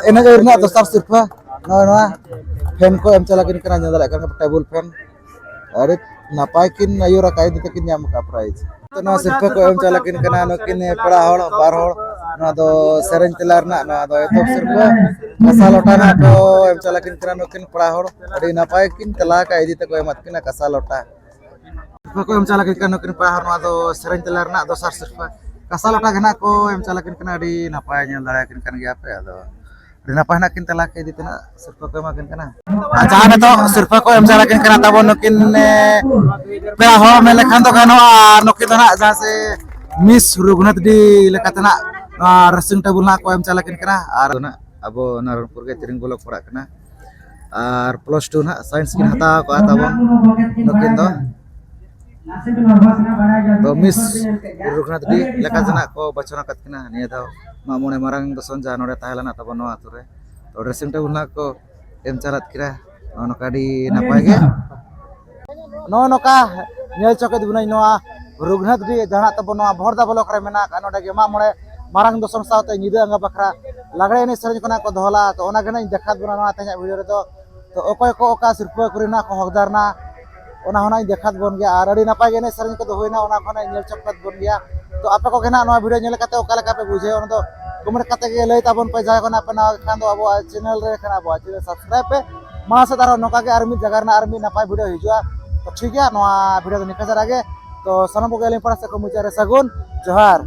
ᱮᱱᱮᱡ ᱟᱹᱭᱩᱨ ᱨᱮᱱᱟᱜ ᱫᱚᱥᱟᱨ ᱥᱤᱨᱯᱟᱹ᱾ ᱱᱚᱜᱼᱚᱭ ᱱᱚᱣᱟ ᱯᱷᱮᱱ ᱠᱚ ᱮᱢ ᱪᱟᱞᱟᱜ ᱠᱟᱱᱟ, ᱧᱮᱞ ᱫᱟᱲᱮᱭᱟᱜ ᱠᱟᱱᱟ ᱯᱮ, ᱴᱮᱵᱩᱞ ᱯᱷᱮᱱ᱾ ᱟᱹᱰᱤ ᱱᱟᱯᱟᱭ ᱠᱤᱱ ᱟᱹᱭᱩᱨ ᱟᱠᱟᱫ, ᱤᱫᱤ ᱛᱮᱠᱤᱱ ᱧᱟᱢ ᱟᱠᱟᱫ ᱯᱨᱟᱭᱤᱡᱽ᱾ ᱛᱚ, ᱱᱚᱣᱟ ᱥᱤᱨᱯᱟᱹ ᱠᱚ ᱮᱢ ᱪᱟᱞᱟᱜ ᱠᱤᱱ ᱠᱟᱱᱟ ᱱᱩᱠᱤᱱ ᱯᱮᱲᱟ ᱦᱚᱲ ᱵᱟᱨ ᱦᱚᱲ᱾ ᱱᱚᱣᱟ ᱫᱚ ᱥᱮᱨᱮᱧ ᱛᱮᱞᱟ ᱨᱮᱱᱟᱜ, ᱱᱚᱣᱟ ᱫᱚ ᱮᱛᱚᱦᱚᱵ ᱥᱤᱨᱯᱟᱹ᱾ ᱠᱟᱸᱥᱟ ᱞᱚᱴᱟ ᱱᱟᱜ ᱠᱚ ᱮᱢ ᱪᱟᱞᱟᱜ ᱠᱤᱱ ᱠᱟᱱᱟ ᱱᱩᱠᱤᱱ ᱯᱮᱲᱟ ᱦᱚᱲ᱾ ᱟᱹᱰᱤ ᱱᱟᱯᱟᱭ ᱠᱤᱱ ᱛᱮᱞᱟ ᱟᱠᱟᱫ, ᱤᱫᱤ ᱛᱮᱠᱚ ᱮᱢᱟᱫ ᱠᱤᱱᱟ ᱠᱟᱸᱥᱟ ᱞᱚᱴᱟ᱾ ᱥᱤᱨᱯᱟᱹ ᱠᱚ ᱮᱢ ᱪᱟᱞᱟᱜ ᱠᱤᱱ ᱠᱟᱱᱟ ᱱᱩᱠᱤᱱ ᱯᱮᱲᱟ ᱦᱚᱲ᱾ ᱱᱚᱣᱟ ᱫᱚ ᱥᱮᱨᱮᱧ ᱛᱮᱞᱟ ᱨᱮᱱᱟᱜ ᱫᱚᱥᱟᱨ ᱥᱤᱨᱯᱟᱹ᱾ ᱠᱟᱸᱥᱟ ᱞᱚᱴᱟ ᱜᱮ ᱱᱟᱜ ᱠᱚ ᱮᱢ ᱪᱟᱞᱟᱜ ᱠᱤᱱ ᱠᱟᱱᱟ᱾ ᱟᱹᱰᱤ ᱱᱟᱯᱟᱭ, ᱧᱮᱞ ᱫᱟᱲᱮᱭᱟᱠᱤᱱ ᱠᱟᱱ ᱜᱮᱭᱟ ᱯᱮ᱾ ᱟᱫᱚ ᱟᱹᱰᱤ ᱱᱟᱯᱟᱭ ᱱᱟᱜ ᱠᱤᱱ ᱛᱟᱞᱟ ᱠᱮᱫ ᱛᱮᱱᱟᱜ ᱥᱤᱨᱯᱟᱹ ᱠᱚ ᱮᱢᱟ ᱠᱤᱱ ᱠᱟᱱᱟ᱾ ᱟᱨ ᱡᱟᱦᱟᱸ ᱱᱤᱛᱚᱜ ᱥᱤᱨᱯᱟᱹ ᱠᱚ ᱮᱢ ᱪᱟᱞ ᱟᱹᱠᱤᱱ ᱠᱟᱱᱟ ᱛᱟᱵᱚᱱ ᱱᱩᱠᱤᱱ, ᱮ, ᱯᱮᱲᱟ ᱦᱚᱲ ᱢᱮᱱ ᱞᱮᱠᱷᱟᱱ ᱫᱚ ᱜᱟᱱᱚᱜᱼᱟ᱾ ᱟᱨ ᱱᱩᱠᱤᱱ ᱫᱚ ᱱᱟᱜ ᱡᱟᱦᱟᱸ ᱥᱮ ᱢᱤᱥ ᱨᱚᱜᱷᱩᱱᱟᱛᱷ ᱰᱤ ᱞᱮᱠᱟᱛᱮ ᱱᱟᱜ ᱱᱚᱣᱟ ᱨᱮᱥᱤᱝ ᱴᱮᱵᱩᱞ ᱱᱟᱜ ᱠᱚ ᱮᱢ ᱪᱟᱞ ᱟᱹᱠᱤᱱ ᱠᱟᱱᱟ᱾ ᱟᱨ ᱱᱟᱜ ᱟᱵᱚ ᱚᱱᱟ ᱨᱚᱝᱯᱩᱨ ᱜᱮ ᱛᱤᱨᱤᱝ ᱵᱚᱞᱚᱠ ᱯᱟᱲᱟᱜ ᱠᱟᱱᱟ᱾ ᱟᱨ ᱯᱞᱟᱥ ᱴᱩ ᱱᱟᱜ ᱥᱟᱭᱮᱱᱥ ᱠᱤᱱ ᱦᱟᱛᱟᱣ ᱠᱟᱜᱼᱟ ᱛᱟᱵᱚᱱ ᱱᱩᱠᱤᱱ ᱫᱚ᱾ ᱛᱚ ᱢᱤᱥ ᱨᱚᱜᱷᱩᱱᱟᱛᱷ ᱰᱤ ᱞᱮᱠᱟ ᱛᱮᱱᱟᱜ ᱠᱚ ᱵᱟᱪᱷᱚᱱ ᱟᱠᱟᱫ ᱠᱤᱱᱟ ᱱᱤᱭᱟᱹ ᱫᱷᱟᱣ ᱢᱟᱜ ᱢᱚᱬᱮ ᱢᱟᱨᱟᱝ ᱫᱚᱥᱚᱱ ᱡᱟᱦᱟᱸ ᱱᱚᱰᱮ ᱛᱟᱦᱮᱸ ᱞᱮᱱᱟ ᱛᱟᱵᱚᱱ ᱱᱚᱣᱟ ᱟᱛᱳ ᱨᱮ᱾ ᱛᱚ ᱰᱨᱮᱥᱤᱝ ᱴᱮᱵᱩᱞ ᱱᱟᱜ ᱠᱚ ᱮᱢ ᱪᱟᱞᱟᱫ ᱠᱤᱱᱟ᱾ ᱱᱚᱜᱼᱚ ᱱᱚᱝᱠᱟ ᱟᱹᱰᱤ ᱱᱟᱯᱟᱭ ᱜᱮ᱾ ᱱᱚᱜᱼᱚ ᱱᱚᱝᱠᱟ ᱧᱮᱞ ᱪᱚ ᱠᱮᱫ ᱵᱚᱱᱟᱹᱧ ᱱᱚᱣᱟ ᱨᱚᱜᱷᱩᱱᱟᱛᱷ ᱰᱤ ᱡᱟᱦᱟᱸ ᱛᱟᱵᱚᱱ ᱱᱚᱣᱟ ᱵᱚᱦᱚᱲᱫᱟ ᱵᱞᱚᱠ ᱨᱮ ᱢᱮᱱᱟᱜ ᱟᱠᱟᱫ, ᱱᱚᱰᱮ ᱜᱮ ᱢᱟᱜ ᱢᱚᱬᱮ ᱢᱟᱨᱟᱝ ᱫᱚᱥᱚᱱ ᱥᱟᱶᱛᱮ ᱧᱤᱫᱟᱹ ᱟᱸᱜᱟ ᱵᱟᱠᱷᱨᱟ ᱞᱟᱜᱽᱲᱮ ᱮᱱᱮᱡ ᱥᱮᱨᱮᱧ ᱠᱚ ᱱᱟᱜ ᱠᱚ ᱫᱚᱦᱚ ᱞᱮᱫᱼᱟ᱾ ᱛᱚ ᱚᱱᱟ ᱜᱮ ᱱᱟᱜ ᱤᱧ ᱫᱮᱠᱷᱟᱣ ᱵᱚᱱᱟ ᱱᱚᱣᱟ ᱛᱮᱦᱮᱧᱟᱜ ᱵᱷᱤᱰᱤᱭᱳ ᱨᱮᱫᱚ᱾ ᱛᱚ ᱚᱠᱚᱭ ᱠᱚ ᱚᱠᱟ ᱥᱤᱨᱯᱟᱹ ᱠᱚᱨᱮᱱᱟᱜ ᱠᱚ ᱦᱚᱠᱫᱟᱨ ᱱᱟ, ᱚᱱᱟ ᱦᱚᱸ ᱱᱟᱜ ᱤᱧ ᱫᱮᱠᱷᱟᱣ ᱵᱚᱱ ᱜᱮᱭᱟ᱾ ᱟᱨ ᱟᱹᱰᱤ ᱱᱟᱯᱟᱭ ᱜᱮ ᱮᱱᱮᱡ ᱥᱮᱨᱮᱧ ᱠᱚᱫᱚ ᱦᱩᱭᱱᱟ, ᱚᱱᱟ ᱠᱚ ᱱᱟᱜ ᱤᱧ ᱧᱮᱞ ᱪᱚ ᱠᱮᱫ ᱵᱚᱱ ᱜᱮᱭᱟ᱾ ᱛᱚ ᱟᱯᱮ ᱠᱚᱜᱮ ᱱᱟᱜ ᱱᱚᱣᱟ ᱵᱷᱤᱰᱤᱭᱳ ᱧᱮᱞ ᱠᱟᱛᱮ ᱚᱠᱟ ᱞᱮᱠᱟ ᱯᱮ ᱵᱩᱡᱷᱟᱹᱣᱟ, ᱚᱱᱟ ᱫᱚ ᱠᱚᱢᱮᱱᱴ ᱠᱟᱛᱮ ᱜᱮ ᱞᱟᱹᱭ ᱛᱟᱵᱚᱱ ᱯᱮ᱾ ᱡᱟᱦᱟᱸᱭ ᱠᱚ ᱱᱟᱜ ᱯᱮ ᱱᱟᱣᱟ ᱠᱷᱟᱱ ᱫᱚ ᱟᱵᱚᱣᱟᱜ ᱪᱮᱱᱮᱞ ᱨᱮ ᱠᱷᱟᱱ ᱟᱵᱚᱣᱟᱜ ᱪᱮᱱᱮᱞ ᱥᱟᱵᱥᱠᱨᱟᱭᱤᱵ ᱯᱮ᱾ ᱢᱟᱲᱟᱝ ᱥᱮᱫ ᱟᱨᱦᱚᱸ ᱱᱚᱝᱠᱟ ᱜᱮ ᱟᱨ ᱢᱤᱫ ᱡᱟᱭᱜᱟ ᱨᱮᱱᱟᱜ ᱟᱨ ᱢᱤᱫ ᱱᱟᱯᱟᱭ ᱵᱷᱤᱰᱤᱭᱳ ᱦᱤᱡᱩᱜᱼᱟ᱾ ᱛᱚ ᱴᱷᱤᱠ ᱜᱮᱭᱟ, ᱱᱚᱣᱟ ᱵᱷᱤᱰᱤᱭᱳ ᱫᱚ ᱱᱤᱝᱠᱟᱹ ᱫᱷᱟᱨᱟ ᱜᱮ᱾ ᱛᱚ ᱥᱟᱱᱟᱢ ᱠᱚᱜᱮ ᱟᱹᱞᱤᱧ ᱯᱟᱦᱴᱟ ᱥᱮᱫ ᱠᱷᱚᱱ ᱢᱩᱪᱟᱹᱫ ᱨᱮ ᱥᱟᱹᱜᱩᱱ ᱡᱚᱦᱟᱨ᱾